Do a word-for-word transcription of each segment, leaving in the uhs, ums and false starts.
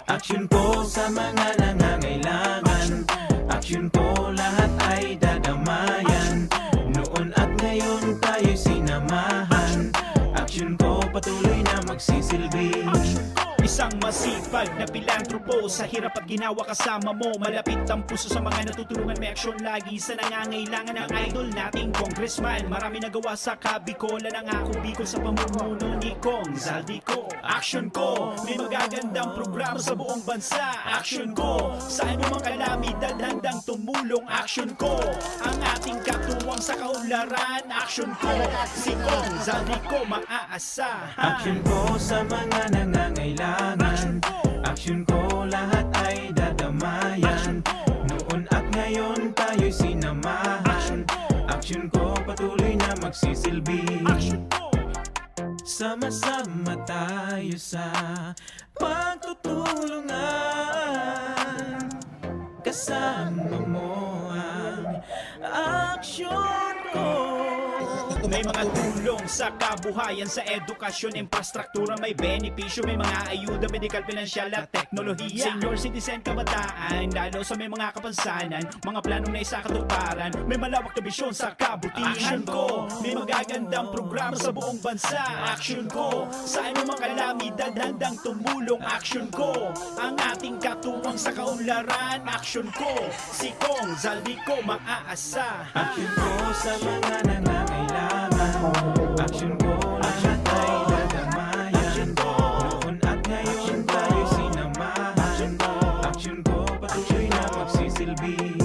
Aksyon ko sa mga nangangailangan. Aksyon ko, lahat ay dadamayan. Noon at ngayon tayo'y sinamahan. Aksyon ko, patuloy na magsisilbi. Isang masipag na pilantropo, sa hirap at ginawa kasama mo. Malapit ang puso sa mga natutulungan, may aksyon lagi sa nangangailangan. Ang idol nating congressman, marami nagawa sa Kabicol. Nangako Bicol sa pamumuno ni Cong Zaldy Co. Aksyon ko, may magagandang programa sa buong bansa. Aksyon ko, sa anumang kalamidad handang tumulong. Aksyon ko, ang ating katuwang sa kaunlaran. Aksyon ko, si Cong Zaldy Co maaasahan. Aksyon ko sa mga nangangailangan. Aksyon ko, lahat ay dadamayan. Noon at ngayon tayo'y sinamahan. Aksyon ko, patuloy na magsisilbi. Aksyon ko. Sama-sama tayo sa pagtutulungan. Kasama mo ang aksyon ko. May mga tulong sa kabuhayan, sa edukasyon, infrastruktura, may benepisyo, may mga ayuda, medikal, pinansyal at teknolohiya. Senior citizen, kabataan, lalo sa may mga kapansanan, mga planong naisakatuparan, may malawak na bisyon sa kabutihan. Aksyon ko, may magagandang programa sa buong bansa. Aksyon ko, sa anumang kalamidad handang tumulong. Aksyon ko, ang ating katuwang sa kaunlaran. Aksyon ko, si Cong Zaldy Co maaasahan. Aksyon ko sa mga nangangailangan. Aksyon ko, lahat ay dadamayan. Noon at ngayon tayo'y sinamahan. Aksyon ko, patuloy na magsisilbi.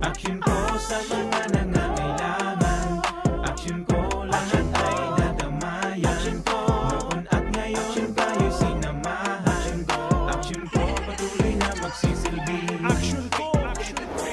Aksyon ko sa mga nangangailangan. Aksyon ko, lahat ay dadamayan. Noon at ngayon tayo'y sinamahan. Aksyon ko, patuloy na magsisilbi. Aksyon ko, aksyon ko.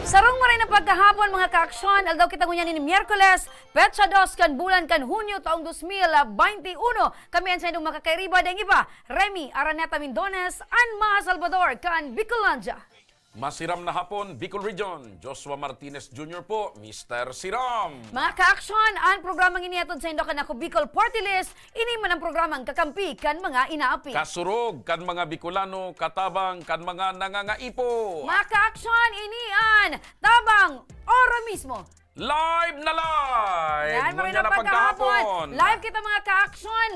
Sarong maray na pagkahapon, mga kaaksyon. Aldaw kita ngunyan nin Miyerkules, petsa dos kan bulan kan Hunyo, taong dos mil baynte uno. Kami an saindong makakairiba, daing iba, Remy Araneta Mindones, an Maha Salvador kan Bicolandia. Masiram na hapon, Bicol Region. Joshua Martinez Junior po, Mister Siram. Mga kaaksyon, an programang ini hatod saindo kan Ako Bicol Party List. Ini man an programang kakampi kan mga inaapi. Kasurog kan mga Bicolano, katabang kan mga nangangaipo. Mga kaaksyon, ini an Tabang Ora Mismo. Live na live! Yan, maray na pagkahapon. Live kita, mga kaaksyon,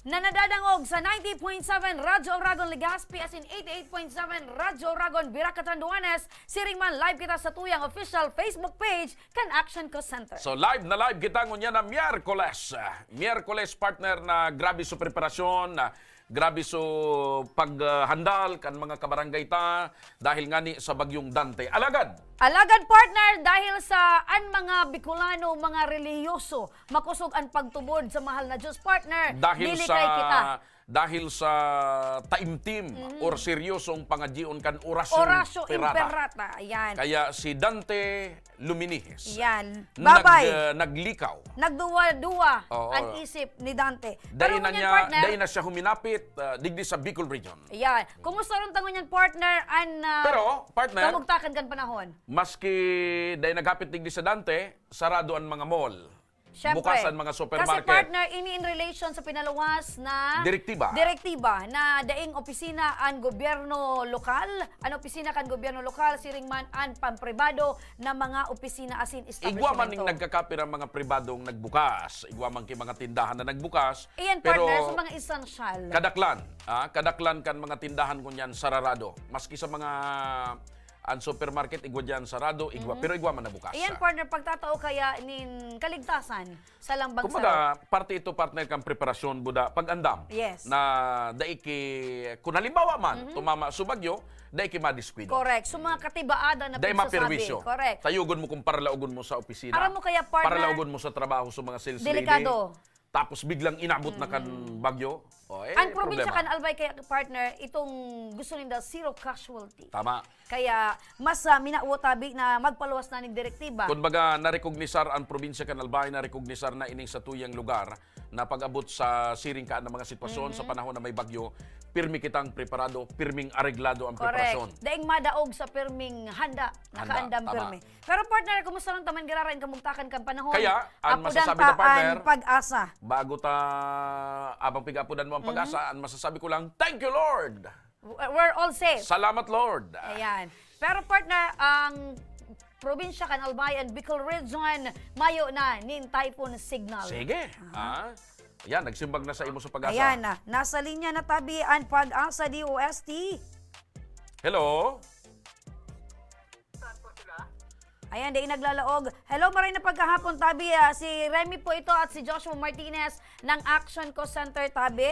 na nadadangog sa ninety point seven Radyo Oragon Legazpi, asin eighty-eight point seven Radyo Oragon Virac, Catanduanes. Siring man, live kita sa tuyang official Facebook page kan Action Co Center. So, live na live kita ngunyan na Miyerkules. Miyerkules, partner, na grabe sa preparasyon, na grabe sa paghandal kan mga kabarangay ta dahil ngani sa Bagyong Dante. Alagad! Alagad, partner, dahil sa an mga Bicolano, mga relihiyoso, makosog an pagtubod sa mahal na Diyos, partner. Dahil dili sa, kay kita. Dahil sa taimtim Mhm. or seryosong pangadyion kan Orasyon Orasyo Imperata. Imperata, ayan. Kaya si Dante Luminihis. Yan. Nag-, Babay. ah, naglikaw. Nagduwa-duwa Oo. ang isip ni Dante. Pero Dai na ngunyan, niya, partner, dai na siya huminapit, ah, digdi sa Bicol Region. Yan. Kumusta ron ta ngunyan, partner, an, ah, Pero, partner, kamugtakan kan panahon? Maski dai naghapit digdi sa Dante, sarado an mga mall. Siyempre. Bukas an mga supermarket. Kasi, partner, ini in relation sa pinaluwas na Direktiba. direktiba na daing opisina an gobyerno lokal, an opisina kan gobyerno lokal, siring man an pampribado na mga opisina asin Igwa man ning establishmento. nagkakapira mga pribadong nagbukas, igwa man ki mga tindahan na nagbukas, Iyan, pero partner, sa mga esensyal. kadaklan, ah, kadaklan kan mga tindahan ngunyan sararado. Maski sa mga, an supermarket, igwa diyan sarado, igwa, Mhm. pero igwa man nabukas, Iyan, ah. partner, pagtatao kaya nin kaligtasan sa lambang Kumbaga, saro. parte ito, partner, kan preparasyon, buda, pag-andam Yes. na dai ki, kun halimbawa man, Mhm. tumama sa bagyo, dai ki madiskuido. Correct. So, mga katibaada na Dai pagsasabi. maperwisyo. Correct. Tayugon mo kung parlaugon mo sa opisina, Aram mo kaya, partner, parlaugon mo sa trabaho sa mga sales lady. delikado. tapos biglang inabot na kan Mm. bagyo, oh, eh, Ang probinsya problema. kan Albay kaya, partner, itong gusto ninda zero casualty. Tama. Kaya mas ah, minawot tabi na magpaluwas na ning direktiba. Kumbaga, narekognisar ang probinsya kan Albay, narekognisar na ining satuyang lugar na pag-abot sa siring kaan na mga sitwasyon sa Mhm. panahon na may bagyo, pirmi kitang preparado, pirming areglado ang Correct. preparasyon. Daing madaog sa pirming handa, Handa, nakaandam tama. pirmi. Pero partner, kumusta lang taman giraray an kamugtakan kan panahon? Kaya, an Apo dan masasabi ta, ta, partner, an pag-asa. Bago ta, abang pigapudan mo ang Mhm. pag-asa, an masasabi ko lang, thank you Lord! W- We're all safe. Salamat Lord! Ayan. Pero partner, ang probinsya kan Albay and Bicol Region, mayo na nin typhoon signal. Sige. Aha. Ah. Ayan, nagsimbag na sa imo sa pag-asa. Ayan na. Nasa linya na tabi an pag-asa D O S T. Hello? Ayan, dai naglalaog. Hello, maray na pagkahapon, tabi. Ah, si Remy po ito at si Joshua Martinez ng Action Co Center, tabi.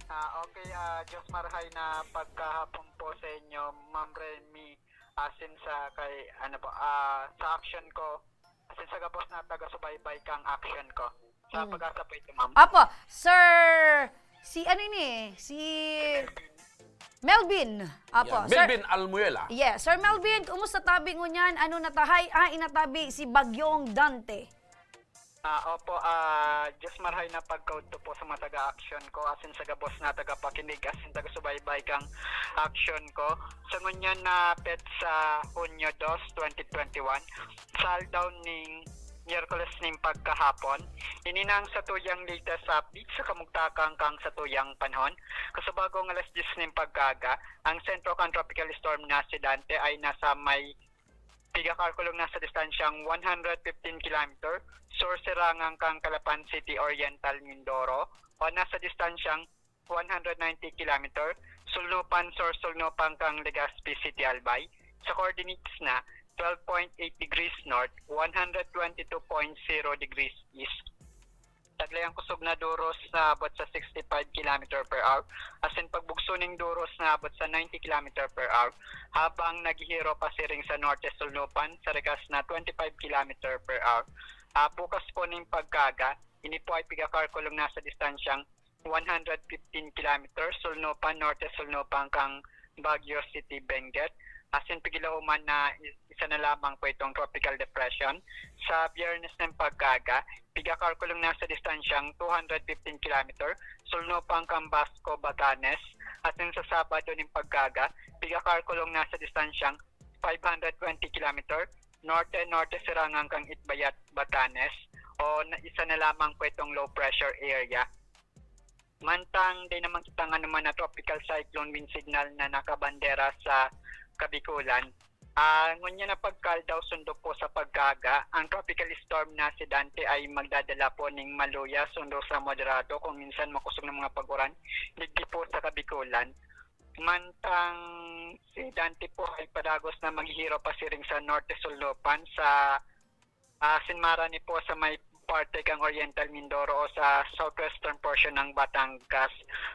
Ah, okay, ah, Diyos marhay na pagkahapon po sa inyo, Ma'am Remy, asin sa kay, ano po, ah, sa action ko, asin sa gabos na taga-subaybay kang action ko. Sa Mm. pag-asa po ito, ma'am. Apo, Sir, si ano ini? Si Melvin. Apo, Yan. Sir, Melvin Almuela. Yes. Sir Melvin, kumusta tabi ngunyan? Ano natahay? Ah, inatabi si Bagyong Dante. Ah, opo, ah, Diyos marhay na pagkaudto po sa mga taga-action ko, asin sa gabos na tagapakinig, asin taga-subaybay kang action ko. Sa ngunyan na petsa Hunyo dos, twenty twenty-one, sa aldaw ning Miyerkules nin pagkahapon, ini na ang satuyang latest update sa kamugtakan kan satuyang panahon. Kasubagong alas diyes nin pagkaaga, ang sentro kan Tropical Storm na si Dante ay nasa may pigakalkulong na sa distansyang one hundred fifteen kilometer sur-sirangan kan Calapan City, Oriental Mindoro, o nasa distansyang one hundred ninety kilometer, sulnupan sur-sulnupan kan Legazpi City, Albay, sa coordinates na twelve point eight degrees north, one hundred twenty-two point zero degrees east. Taglay ang kusog na duros na abot sa sixty-five kilometer per hour, asin pagbugso ning duros na abot sa ninety kilometer per hour, habang naghihiro pasiring sa norte sulnupan sa rikas na twenty-five kilometer per hour. Ah, bukas po ning pagkaaga, ini po ay pigakalkulong na sa distansyang one hundred fifteen kilometers, sulnupan, norte sulnupan kan Baguio City, Benguet. Asin pigilauman na i-, isa na lamang po itong tropical depression. Sa Biyernes ng pagkaaga, pigakalkulong na sa distansyang two hundred fifteen kilometer, sulnupan kan Basco, Batanes. Asin sa Sabado ning pagkaaga, pigakalkulong na sa distansyang five hundred twenty kilometer, norte-norte sirangan kan Itbayat, Batanes. O na, isa na lamang po itong low pressure area. Mantang dai naman kitang anoman na tropical cyclone wind signal na nakabandera sa Kabikulan, ah, ngunyan na pagkaaldaw sundo po sa pagkaaga, ang tropical storm na si Dante ay magdadala po ning maluya sundo sa moderado, kung minsan makosog na mga pag-uran, digdi po sa Kabikulan. Mantang si Dante po ay padagos na maghihiro pasiring sa norte sulnupan sa Ah, sinmara ni po sa may parte kan Oriental Mindoro o sa southwestern portion ng Batangas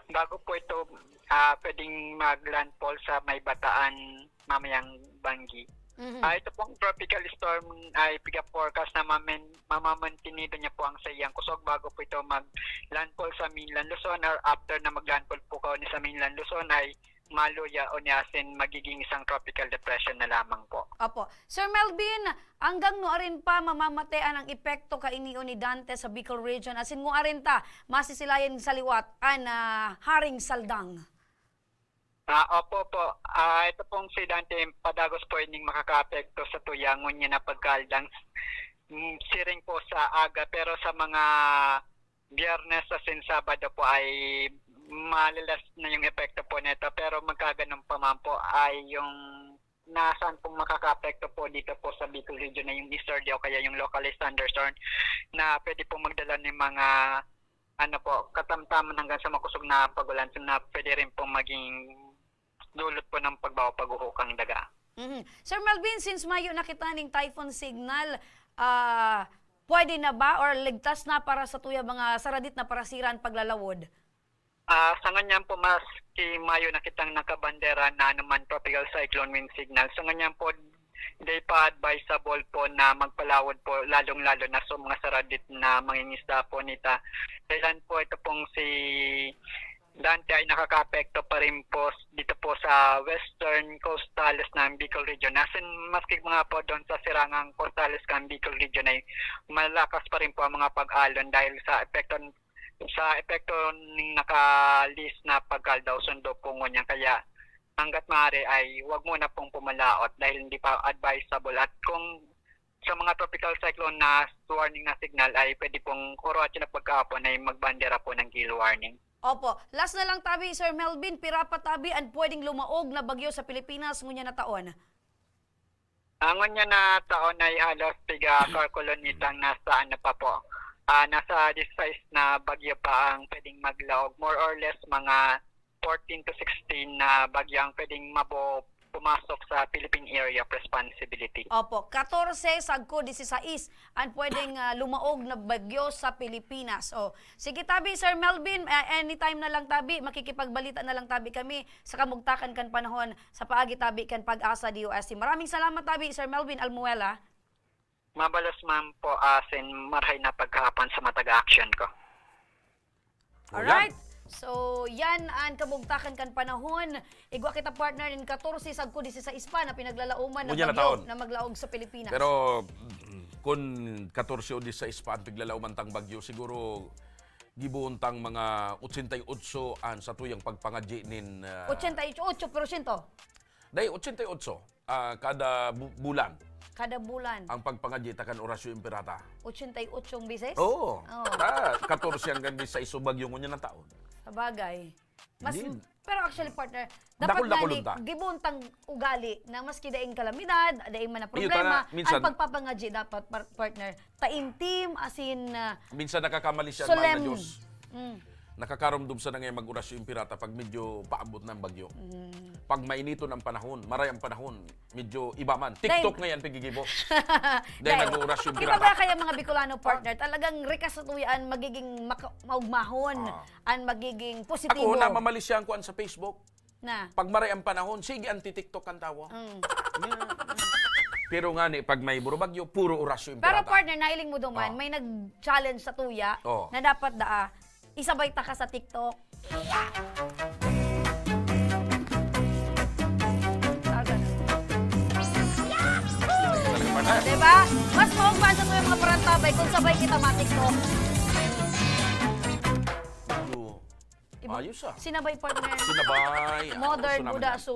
bago po ito, ah, pwedeng mag-landfall sa may Bataan mamayang banggi. Mhm. Ah, ito pong tropical storm ay piga-forecast na mamen-, mamamantinido niya po ang saiyang kusog bago po ito mag-landfall sa mainland Luzon or after na mag-landfall po kauni sa mainland Luzon ay maluya o niyasin magiging isang tropical depression na lamang po. Opo. Sir Melvin, hanggang nuarin pa mamamatean ang epekto kaini o ni Dante sa Bicol Region? Asin nuarin ta masisilayan sa liwat an ah, Haring Saldang? Ah, opo po. Ah, ito pong si Dante, padagos po ining makakaapekto sa tuya ngunyan na pagkaaldang, mm, siring po sa aga, pero sa mga Biyernes asin Sabado po ay malilas na yung epekto po nito, pero magkaganon pa man po ay yung nasaan pong makakaapekto po dito po sa Bicol Region na yung easterly o kaya yung localized thunderstorm na pwede pong magdala ng mga, ano po, katamtaman hanggang sa makusog na pag-ulan na pwede rin pong maging dulot po ng pagbaho, paghuhukang daga. Mhm. Sir Melvin, since mayo na kita ning typhoon signal, ah, pwede na ba or ligtas na para sa tuya mga saradit na parasira an paglalawod? Ah, sa ngunyan po, maski mayo na kitang nakabandera na anoman tropical cyclone wind signal, sa ngunyan po, Hindi pa advisable po na magpalawod po, lalong-lalo na sa mga saradit na mangingisda po nita. Dahilan po ito pong si Dante ay nakakaapekto pa rin po s- dito po sa western coastals ng Bicol Region. As in, maski mga po doon sa sirangang coastals ng Bicol Region ay malakas pa rin po ang mga pag-alon dahil sa epekto sa epekto ng naka-list na pagkaldaw sundo po ngunyan. Kaya hanggat maaari ay huwag muna pong pumalaot dahil hindi pa advisable. At kung sa mga tropical cyclone na warning na signal ay pwede pong oro at na pagkahapon ay magbandera po ng gale warning. Opo. Last na lang tabi, Sir Melvin, pira pa tabi ang pwedeng lumaog na bagyo sa Pilipinas ngunyan na taon? Ang ngunyan na taon ay halos piga kalkulo nitang nasa ano pa po, ah, nasa disguise na bagyo pa ang pwedeng maglaog. More or less, mga fourteen to sixteen na bagyo ang pwedeng mabo pumasok sa Philippine Area of Responsibility. Opo, katorse sagko disisais ang pwedeng, ah, lumaog na bagyo sa Pilipinas. O, sige tabi, Sir Melvin, ah, anytime na lang tabi, makikipagbalita na lang tabi kami sa kamugtakan kan panahon sa paagi tabi kan Pag-asa D O S T. Maraming salamat tabi, Sir Melvin Almuela. Mabalos man po, asin marhay na paghapon sa mataga action ko. O, yan. Alright. So, yan ang kabugtakan kan panahon. Igwa kita, partner, nin katorse sagko disisais pa na pinaglalauman na Ngunyan na bagyo taon. Na maglaog sa Pilipinas. Pero, mm, kun katorse o disisais pa ang piglalauman tang bagyo, siguro gibohon tang mga otsenta y otso an satuyang pagpangadyi nin, ah, Otsenta y otso porsyento? Dai, otsenta y otso, ah, kada bu-, bulan. Kada bulan. Ang pagpangadyi ta kan Horacio Imperata. Otsenta y otso beses? Oo. Oo. Ah, katorse hanggang disisais o bagyo ngunyan na taon. Sabagay. Mas, Hindi. Pero actually, partner, dapat Dakul-dakul gani, unta. Gibohon tang ugali na maski daing kalamidad, daing man na Iyo, problema, tana, minsan ang pagpapangadyi dapat, par-, partner, taimtim, asin, ah, Minsan nakakamali siya, mahal na solemn. Diyos. Mm. Nakakaromdom sa nangay mag-orasyon pirata pag medyo paabot na ang bagyo. Mm. Pag mainiton ang panahon, maray ang panahon, medyo iba man. TikTok Dahil ngayon, pigigibo. Dahil Dahil nag-oorasyon iba pirata. Ba kaya mga Bicolano, partner, Ah. Talagang rikas sa tuyaan, magiging maka-, maugmahon, Ah. An magiging positibo. Ako, namamali siya ang kuwan sa Facebook. Na. Pag maray ang panahon, sige, anti-TikTok ang tawo. Mm. Yeah. Pero nga ni, pag may burubagyo, puro orasyon Pero pirata. Partner, nailing mo duman, Oh. May nag-challenge sa tuya Oh. Na dapat daa, isabay ta ka sa TikTok. Diba? Mas maugma sa tuya mga parantabay kung sabay kita ma-TikTok. Medyo Iba-, ayos, ah. Sinabay, partner. Sinabay. Modern, Ayos naman buda, yan. So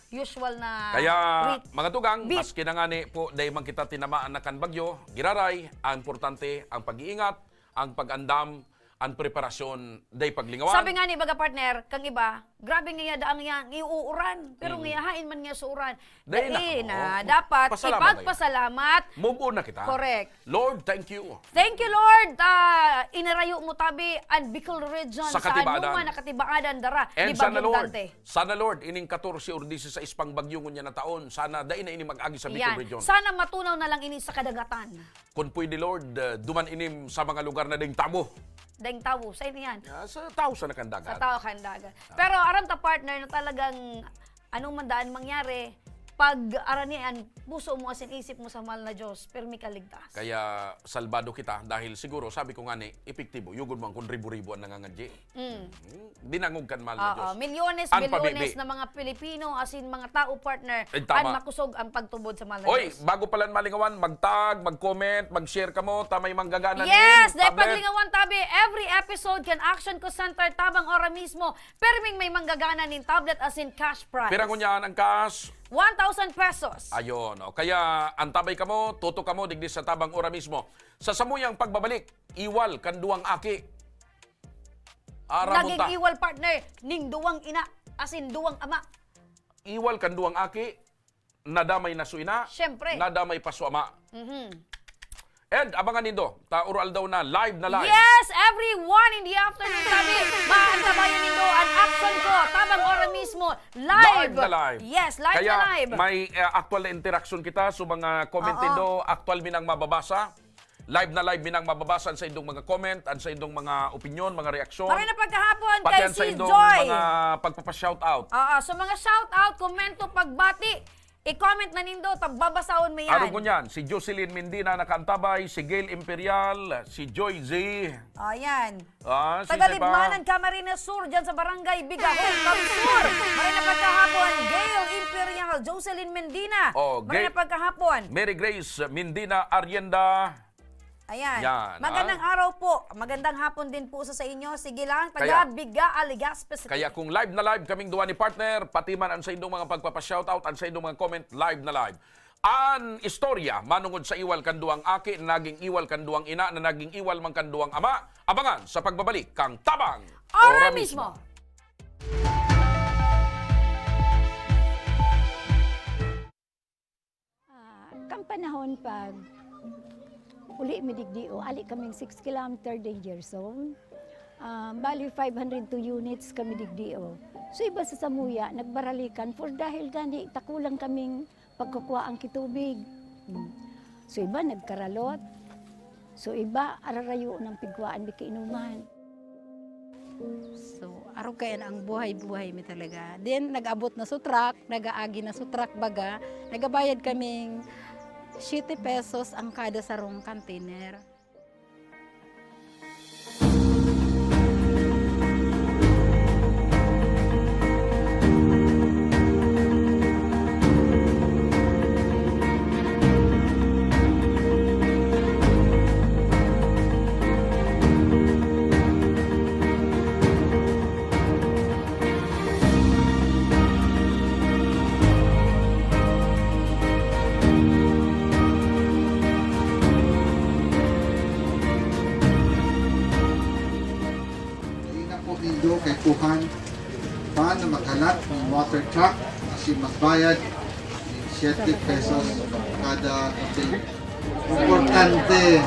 usual na Kaya, rit-, mga tugang, beat. Maski na nga ni po, dahil man kita tinamaan na kan bagyo, giraray, ang importante, ang pag-iingat, ang pag-andam, ang preparasyon, dahil paglingawan. Sabi nga ni baga, partner, kang iba, grabe nga yada ang iyang iuuran, pero Mm. Nga hain man nga sa uran. Dahil Dai na, na, oo. Dapat Pasalamat tayo. Ipagpasalamat. Move on na kita. Correct. Lord, thank you. Thank you, Lord. Ah, inarayo mo tabi an Bicol region Sa sa katibaadan. Anuman na katibaadan dara And ni sana, Bagyong Lord, Dante. Sana, Lord, ining katorse or disisais pang bagyo ngunyan na taon, sana dai na ini mag-agi sa Bicol Yan. Region. Sana matunaw na lang ini sa kadagatan. Kung pwede, Lord, ah, duman inim sa mga lugar na ding tabo. Ding tabo. Sa ini yan? Ah, sa tao sa nakandagan. Sa tao kandagan. Ah. Pero aram ta, partner, na talagang anong man daan mangyari, pag aranian, puso mo asin isip mo sa mahal na Diyos, pirmi ka ligtas. Kaya salbado kita dahil siguro, sabi ko nga ni, epektibo. Yugod mo ang kung ribo-ribo ang nangangadyi. Mm. Hmm? Dinangog kan mahal na Oo, Diyos. Milyones, Ang bilyones pabibi. Na mga Pilipino, asin mga tao, partner, Ay, tama. Ang makusog ang pagtubod sa mahal na Oy, Diyos. Bago pala malingawan, mag-tag, mag-comment, mag-share kamo, ta may manggagana Yes, nin dahil tablet. Paglingawan tabi, every episode kan Action Call Center, tabang ora mismo, perming may manggagana nin tablet asin cash prize. Pira ngunyan ang cash? One thousand pesos. Ayun, o. Kaya antabay kamo, tutok kamo, digdi sa tabang ora mismo. Sa samuyang pagbabalik, iwal kan duwang aki. Aram mo Naging ta. Iwal, partner, ning duwang ina, asin duwang ama. Iwal kan duwang aki, nadamay na su ina, Siyempre. Nadamay pa su ama. Mhm. And abangan nindo, ta oro aldaw na, live na live. Yes, everyone in the afternoon, sabi, maantabayan nindo an Action Ko, tabang ora mismo, live. Live na live. Yes, live Kaya na live. May, eh, actual na interaction kita, so mga comment Oo. Nindo, actual mi nang mababasa. Live na live mi nang mababasa an sa indong mga comment, an sa indong mga opinyon, mga reaksyon. Maray na pagkahapon Pati kay an sa si indong Joy. Mga pagpapa-shoutout. Oo, so mga shoutout, komento, pagbati, I-comment na nindo, ta babasahon mi yan. Arog ngunyan, si Jocelyn Mendina nakaantabay, si Gail Imperial, si Joy Z. O, yan. Ah, si Taga Libmanan, Camarines Sur, dyan sa Barangay Bigahon, Cavite Sur. Maray na pagkahapon, Gail Imperial, Jocelyn Mendina. Oh, Maray na Gail pagkahapon. Mary Grace Mendina Arienda. Ayan. Yan, Magandang ah. araw po. Magandang hapon din po sa, sa inyo. Sige lang, taga Kaya, Biga, Legazpi City. Kaya kung live na live kaming duwa ni partner, pati man ang sa indong mga pagpapa-shoutout, ang sa indong mga comment, live na live. An istorya, manungod sa iwal kan duwang aki, na naging iwal kan duwang ina, na naging iwal man kan duwang ama, abangan sa pagbabalik kang Tabang Ora Ora Mismo. Mismo. Ah, kan panahon pag uli mi digdi, o, ali kaming six kilometer danger zone. Ah, bali, five hundred two units kami digdi, o. So, iba sa samuya, nagbaralikan for dahil gani, ta kulang kaming pagkukua ang kitubig. Hmm. So, iba nagkaralot. So, iba, ararayo ng pigwaan di kainuman. So, arog kaya na ang buhay-buhay mi talaga. Then, nag-abot na sa truck, nag-aagi na sa truck baga, nagabayad kaming siete pesos ang kada sarong container. Dai na po nindo kaipuhan pa na maghalat nin water truck asin magbayad nin siete pesos kada container. Importante,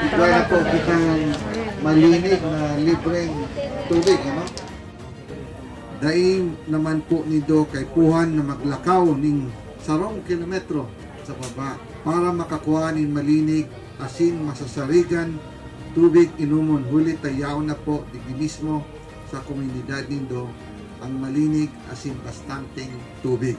igwa na po kitang malinig na libreng tubig, ano? Dai naman po nindo kaipuhan na maglakaw nin sarong kilometro sa baba para makakua nin malinig asin masasarigan tubig inomon, huli ta yaon na po digdi mismo sa komunidad nindo ang malinig asin bastanteng tubig.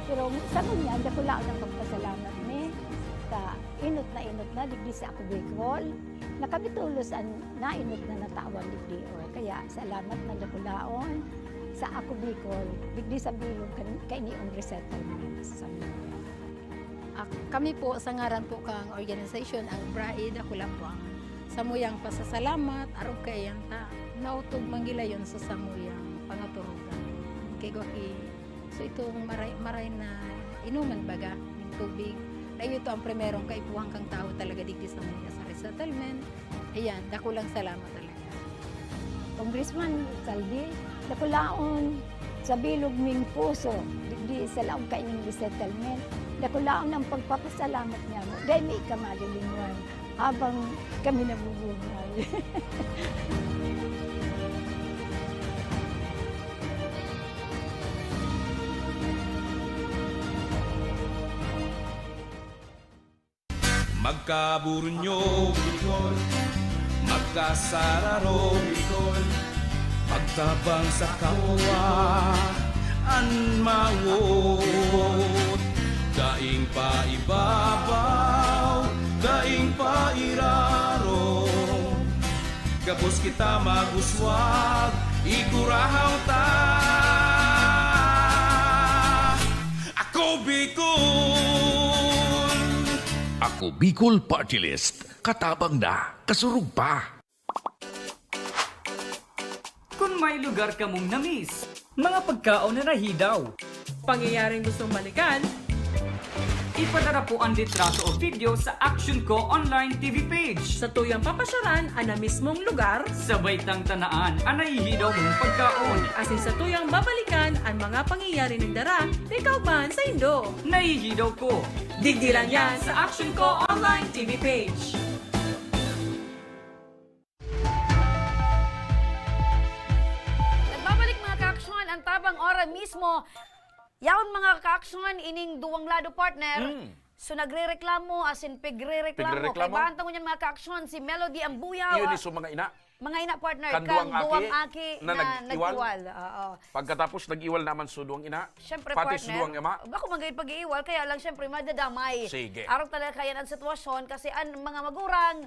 Pero sa ngunyan, dakula ang pagpasalamat mi sa inot na inot na digdi sa Ako Bicol. Na kami tolos an nainot na natawan digdi, o. Kaya salamat na dakulaon sa Ako Bicol, digdi sa bilog kan, kaini ang resettlement sa Samuya. Ah, kami po, sa ngaran po kang organisasyon, ang BRAE, dakula po ang samuyang pasasalamat, arog kaiyan ta, nautog man gilayon sa samuyang pangaturugan. Kay Gwaki, So, itong maray, maray na inuman baga nin tubig, na iyo ito ang primerong kaipuhan kang tawo talaga digdi sa mga sa resettlement. Ayan, dakulang salamat talaga. Congressman Saldi, dakulaon sa bilog ming puso, digdi sa laog kaining resettlement. Dakulaon ang pagpapasalamat niya mo. Dahil may ikamalilingwan. Habang kami nabubuhay. Magkaburunyo, Bicol. Magkasararo, Bicol. Pagtabang sa kapwa, an mawot. Daing paibabaw, daing pairarom. Gabos kita mag-uswag, igurahaw ta. Ako Bicol! Ako Bicol Party List. Katabang na, kasurog pa. Kun may lugar kamong na-miss, mga pagkaon na nahidaw, pangyayaring gustong balikan, Ipadara po ang litrato o video sa Action Ko Online T V page. Sa tuyang papasyaran an mismong lugar. Sabay tang tanaan ang nahihidaw mong pagkaon. Asin sa tuyang babalikan ang mga pangyayari nagdara na kauban saindo. Nahihidaw ko. Digdi lang yan sa Action Ko Online T V page. Nagbabalik, mga ka-aksyon, ang Tabang Ora mismo. Yaon, mga ka-aksyon, ining duwang lado, partner. Mm. So, nagrereklamo, asin pigrereklamo. Pigrereklamo? Kaibahan ta ngunyan, mga ka-aksyon, si Melody ang buyaw. Iyon ah, iso mga ina. Mga ina, partner, Kan kang duwang duwang aki aki na na nag-iwal? nag-iwal. Oo. Pagkatapos nag-iwal naman so duwang ina, Siyempre, pati partner, so duwang ama. Bako man gayud pag-iiwal, kaya lang, siyempre, madadamay. Sige. Arog talaga kayan ang sitwasyon kasi ang mga magurang,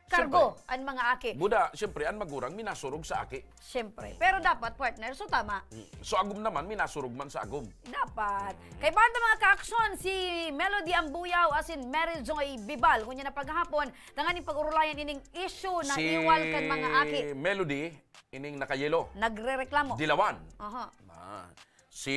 kargo Siyempre. ang mga aki. Buda, siyempre, ang magurang minasurog sa aki. Siyempre. Pero dapat, partner, so tama. Mm. So agom naman, minasurog man sa agom. Dapat. Mm. Kaibahan ta, mga ka-aksyon, si Melody Ambuyaw asin Mary Joy Bibal. Ngunyan na paghapon, tanganing pag-urulayan ining issue na Si iwal kan mga aki. Melody, ining nakayelo. Nagrereklamo. Dilawan. Aha. Ah. Si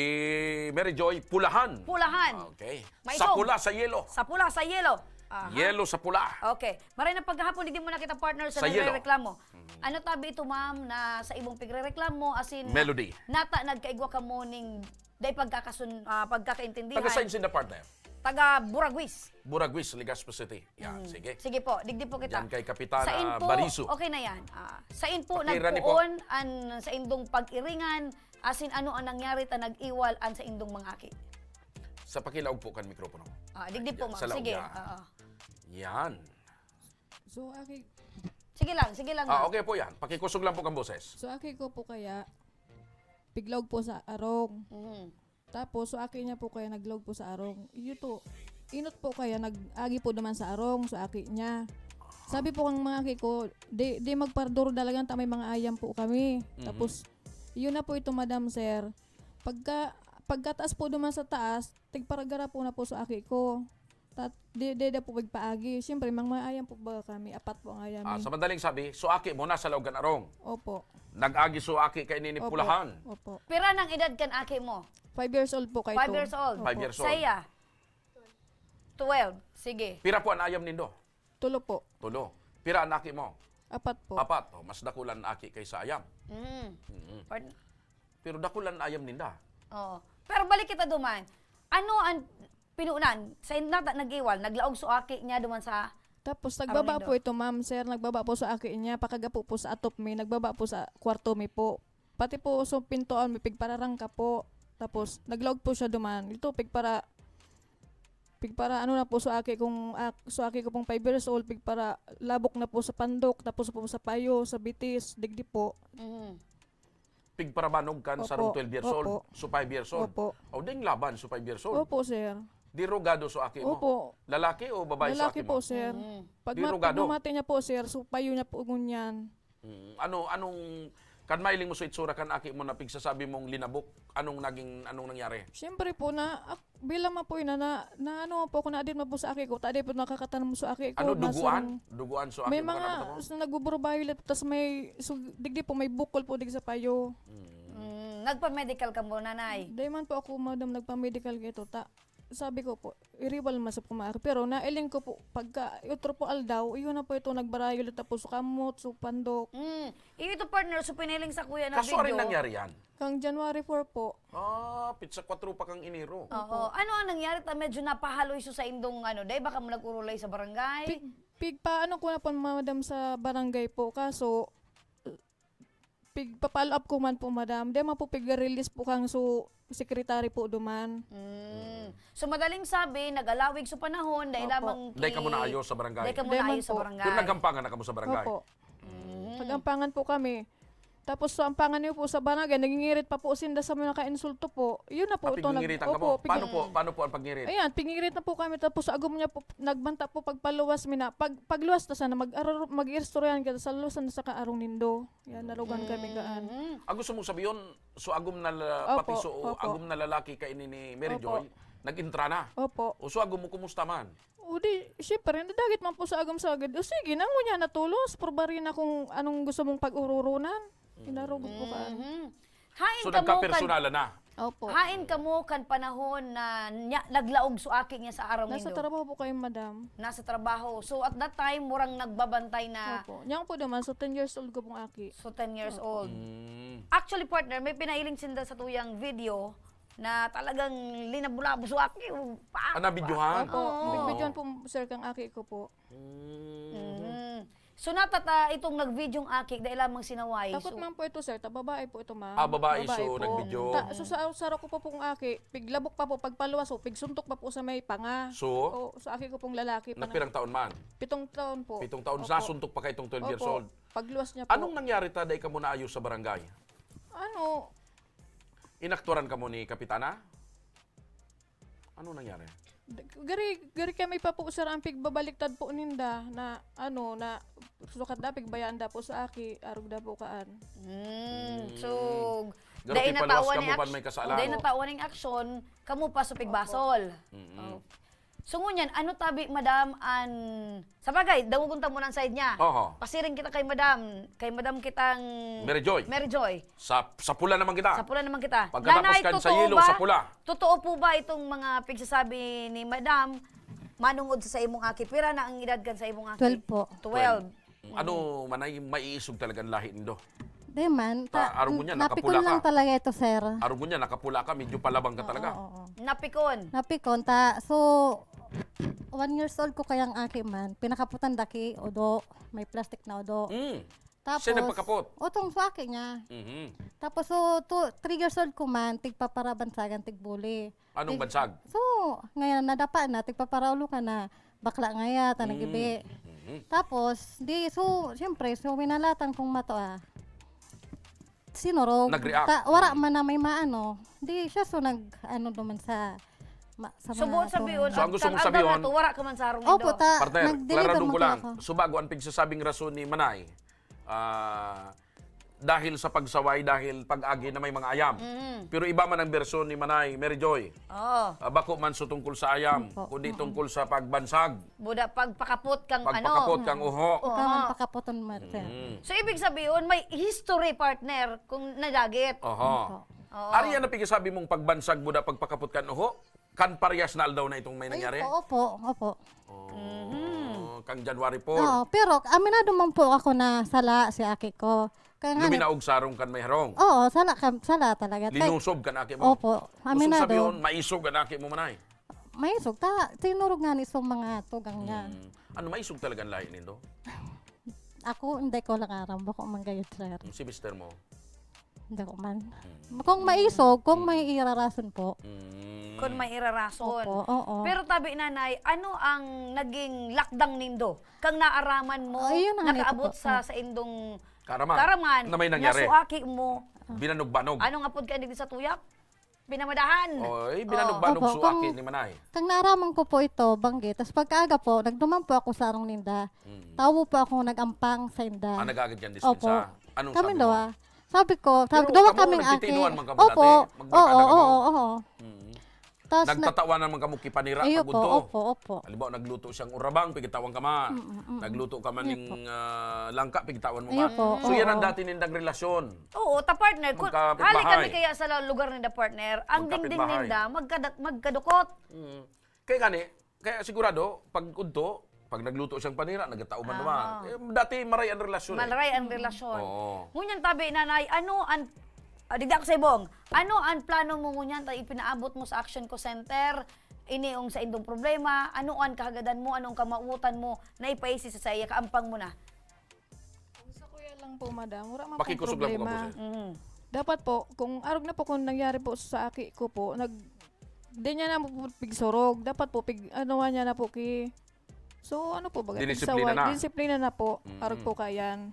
Mary Joy, pulahan. Pulahan. Okay. Sa Maisog. pula, sa yelo. Sa pula, sa yelo. Aha. Yelo sa pula. Okay. Maray na paghapon, digdi mo nakita, partner, sa Sa yelo. nagrereklamo. Mhm. Ano tabi ito, ma'am, na sa ibong pigrereklamo, asin Melody. nata nagkaigwa kamo ning dai pagkakasun-, ah, pagkakaintindihan? Taga saan sinda, partner? Taga Buraguis. Buraguis, Legazpi City. Yan, Mm. sige. Sige po, digdi po kita. Diyan kay Kapitana Sain po, Bariso. okay na yan. Ah, sain po Pakira ni po. nagpoon an saindong pag-iringan, asin ano ang nangyari ta nag-iwal an saindong mga aki? Sa pakilaog po kan mikropono. Ah, digdi po, Yan, ma'am. sa laog Sige, niya. oo. Yan. So, aki, Sige lang, sige lang, Ah, ma'am. okay po yan. Pakikosog lang po kang boses. So, aki ko po kaya, piglaog po sa arong. Mhm. Tapos, so aki niya po kaya naglaog po sa arong. Iyo to, inot po kaya nag-agi po naman sa arong, sa aki niya. Sabi po kang mga aki ko, "Di, di magparduro dalagan ta may mga ayam po kami." Mhm. Tapos, yun na po ito, madam, sir. Pagka, pagkataas po duman sa taas, tigparagara po na po sa aki ko. Tat-, di, di, di po magpaagi. Siyempre, mang mga ayam po baga kami. Apat po ang ayam Ah, eh. sa madaling sabi, so aki mo nasa laog kan arong. Opo. Nag-agi so aki kay nini Opo. pulahan. Opo. Pira nang edad kan aki mo? Five years old po kay Five to. years old. Opo. Five years old. Saya? Twelve. Sige. Pira po an ayam nindo? Tulo po. Tulo. Pira an aki mo? Apat po. Apat. Oh, mas dakula an aki kaysa ayam. Mm. Mm. Pardon? Pero dakula an ayam ninda. Oo. Pero balik kita duman. Ano ang pinunan? Sa nata nag-iwal, naglaog so aki niya duman sa Tapos Arong nagbaba nindo. po ito, ma'am, sir. Nagbaba po sa aki niya. Pakagapo po sa atop mi. Nagbaba po sa kwarto mi po. Pati po sa pintuan mi, pigpararangka po. Tapos, naglaog po siya duman. Ito, pigpara-, pigpara ano na po sa aki kung, ak-, sa aki ko pong five years old, pigpara labok na po sa pandok, tapos po sa payo, sa bitis, digdi po. Mhm. Pigparabanog kan Opo. sarong twelve years old, Opo. so five years old. Opo. O, ding laban, so five years old. Opo, sir. Di rogado so aki mo? Opo. Lalaki o babae so Lalaki aki po, mo? sir. Mm. Pag Di ma-, rogado? pag mamati niya po, sir, so payo niya po ngunyan. Mm. Ano, anong, kan mailing mo sa itsura kan aki mo na pigsasabi mong linabok, anong naging, anong nangyari? Siyempre po na, ak-, bilang man po yun na, na, na ano po ako, naadit man po sa aki ko, ta di po nakakatanom sa aki ko, Ano, duguan? nasang Duguan so aki May mo mga, kanang tamo? s-, nagbuburbayo ulit, tas may, so, digdi po, may bukol po dig sa payo. Mm. Mm, nagpa-medical ka mo, nanay? Di man po ako, madam, nagpa-medical gito, ta, sabi ko po, iriwal man sa pumaki. Pero nailing ko po, pagka, otro po aldaw, iyon na po ito, nagbarayo ulit, tapos kamot, so pandok. Mm. Iyo ito, partner, so piniling sa kuya na Kaso video. arin nangyari yan? Kang January four po. Ah, pitsa kwatro pa kang Enero. Oo. Opo. Ano ang nangyari ta medyo napahaloy so sa indong ano, dai baka mo nag-urulay sa barangay? Pig-, pigpaano ko na po, madam, sa barangay po. Kaso, pigpa-follow up ko man po, madam. Di man po pig-release po kang so secretary po duman. Mm. So, madaling sabi, nag-alawig so panahon, dai Opo. lamang Dai ka mo ki-, naayo sa barangay. dai ka mo Dai man naayo sa po. barangay. Pero nagkampangan na kamo sa barangay? Opo. Mm. Nag-ampangan po kami. Tapos sa ampangan niyo po sa barangay, nagingirit pa po sinda sa mga kainsulto po. Yun na po Ah, ito, nag-, pigingiritan ka opo, mo? Paano piging- po? Paano po ang pagngirit? Ayan, pingirit na po kami. Tapos agom niya po, nagbanta po pagpaluwas mi na. Pag, pagluwas ta sana, mag-, arar-, mag-iistoryahan kita sa luwasan na sa kaarong nindo. Yan, nalugan kami gaan. Mm. Ang gusto mong sabihin, so agom na la-, Opo, pati so opo. agom na lalaki kaini ni Mary Opo. Joy, nag-intra na? Opo. O so agom mo, kumusta man? O di, syempre, nadagit man po sa agom sa agad. O sige, nangunya na tulos, purbarin na kung anong gusto mong pag-ururunan. Mm. Inarugot po kaan. Mhm. Hain So, ka mo kan- nagkapersonala na? Opo. Hain kamo kan panahon na nya, naglaog so aki niya sa araw Nasa nindo? trabaho po kayo, madam. Nasa trabaho. So, at that time, murang nagbabantay na Opo. Niya po naman, so ten years old ko pong aki. So, ten years Opo. old. Mm. Actually, partner, may pinailing sinda sa tuyang video na talagang linabo-labo so aki. Pa, Ah, nabidyohan? Opo, Oo. nagbidyohan po, sir, kang aki ko po. Mm. Mm. So, natata itong nagvideong aki, dai lamang sinaway. Takot So, man po ito, sir. Ta-, babae po ito, ma'am. Ah, babae, Babae so po. nagvideo. Ta-, so, sa, sa ko po pong aki, piglabok pa po, pagpaluwas, so, pigsuntok pa po sa may panga. So? O, sa aki ko pong lalaki, panga- Nagpirang taon man? Pitong taon po. Pitong taon, Opo. nasuntok pa ka itong twelve years Opo. old. Pagluwas niya po. Anong nangyari ta, dai ka mo naayos sa barangay? Ano? Inakturan ka mo ni Kapitana? Ano nangyari? Gari, gari kami pa po, sir, ang pigbabaliktad po ninda na, ano, na sukat da, pigbayaan da po sa aki, arog da po kaan. Mm, Mm. so, Garo dai pigpaluwas natawa ka ni mo Ax-, pan may kasalan. dai natawa ning aksyon, kamo pa sa pigbasol. Mm-mm. Oh. So, ngunyan, ano tabi, madam, an Sabagay, dangogon ta muna an side niya. Oho. Pasiring kita kay Madam, kay Madam kitang Mary Joy. Mary Joy. Sa, sa pula naman kita. Sa pula naman kita. Pagkatapos Nanay, kan sa totoo yellow, ba? sa pula. Totoo po ba itong mga pigsasabi ni Madam? Manungod sa, sa imong aki, pira na ang edad kan sa imong aki? Twelve po. Twelve. Mm. Ano, manay, maiisog talaga ang lahi nindo? Di man. Ta-, Ta-, arog mo niya, napikon nakapula lang ka. talaga ito, sir. Arog mo niya, nakapula ka, medyo palabang ka Oo, talaga. oo, oo. Napikon. Napikon, ta-, so, one years old ko kayang aki man, pinakaputan daki, odo, may plastic na odo. Mm. Tapos, Siya nagpakapot? Otong sa aki niya. Mhm. Tapos, so, two, three years old ko man, tigpaparabansagan, tigbuli. Anong Tig-, bansag? So, ngayon, nadapa na, tigpaparaulo ka na, bakla ngaya, ta Mm. nag-ibi. Mhm. Tapos, di, so, siyempre, so, winalatan kong mato, ah. Sinurog. Nag-react. Ta-, wara Mm. man na may maano. Di siya, so, nag, ano naman sa, ma-, sa So, mga buot sabihin, atong So, ang gusto mong ang sabihin, gawin nato, wara ka man sa harong Opo, nindo. ta-, Partner, nag-deliver klarado man ko lang. ako. So, bago ang pigsasabing rason ni Manay, ah, dahil sa pagsaway, dahil pag-agi na may mga ayam. Mm. Pero iba man ang bersyon ni Manay, Mary Joy. Oo. Ah, bako man so tungkol sa ayam, Opo, kundi oo. tungkol sa pagbansag. Buda, pagpakapot kang ano. Pagpakapot kang uho. Ikaw man Oho. pakapoton, Marcel. Mm. So, ibig sabihin, may history, partner, kung nadagit. Oho. Opo. Oo. Ari yan ang pigisabi mong pagbansag, buda, pagpakapot kan uho? Kan parehas na aldaw na itong may Ay, nangyari? opo, opo. Oh, Mhm. kang January four. Oo, pero aminado man po ako na sala si aki ko. Kaya nga ni Luminaog sarong kan may harong. Oo, sala ka, sala talaga. Tay- Linusob kan aki mo. Opo, Gusto aminado. sabihon, maisog an aki mo, Manay. Maisog, ta, tinurog nga ni sa mga tugang niya. Mm. Ano, maisog talaga ang lahi nindo? Ako, hindi ko lang aram. Bako man gayud, sir. Mm, si mister mo? Hindi ko man. Mm. Kung maisog, kung Mm. may irarason po. Mm. Kung may irarason. Opo, oo. Pero tabi, Nanay, ano ang naging lakdang nindo? Kang naaraman mo, Ayun na nga, nakaabot ito po. sa, sa indong Kaaraman. kaaraman, Na may nangyari. nasuaki mo. Binanog-banog. Ano nga pod ka, digdi sa tuyak? Pinamadahan. Oy, binanog-banog Oo. Opo, suaki kung ni Manay. Kang naaraman ko po ito, banggi. Tas pagkaaga po, nagduman po ako sa arong ninda. Mm. Tawo po ako nag-ampang sa inda. Ah, nag-agad kang Opo. dispensa? Anong Kami sabi mo? dawa. Sabi ko, sabi, Pero dawa kamo, kaming aki. nagtitinuan man kamo Opo. dati? Magbarkada Oo, kamo? oo, oo. Mm. Tas nag- Nagtatawanan man kamo ki panira, Iyo pag po, udto? opo, opo. Halimbawa, nagluto siyang urabang, pigitawan ka ma. Mm, mm, mm. Nagluto ka man Iyo ning, po. ah, langka, pigitawan mo Iyo man. po, So, yan ang oo. dati nindang relasyon. Oo, ta partner. Kun-, Magkapitbahay. hali kami kaya sa la-, lugar ninda, partner, ang dingding Magkapitbahay. ninda, magkada-, magkadukot. Mm. Kaya gani, kaya sigurado, pag udto, pag nagluto siyang panira, nagtao man Ah. naman. Eh, dati maray ang relasyon eh. Maray ang relasyon. Oo. Ngunyan tabi, Nanay, ano ang, ah, digdi ako sa ibong, ano ang plano mo ngunyan ta ipinaabot mo sa Action Call Center? Ini ang sa indong problema, ano ang kahagadan mo, anong kamawotan mo na ipaisi sa saiya, kaampang mo na? Sa kuya lang po, madam. Wala man pong Pakikusog lang po problema. kamo, sir. Mm. Dapat po, kung arog na po, kung nangyari po sa aki ko po, nag-, di niya na po pigsurog. Dapat po, pig-, ano niya na po ki-, so, ano po, baga, Dinisiplina pigsawa-, na. dinisiplina na po. Mm. Arog po kayan.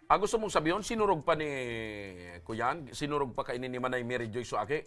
Ah, gusto mong sabihin, sinurog pa ni Kuyan? Sinurog pa kaini ni Manay Mary Joy so aki?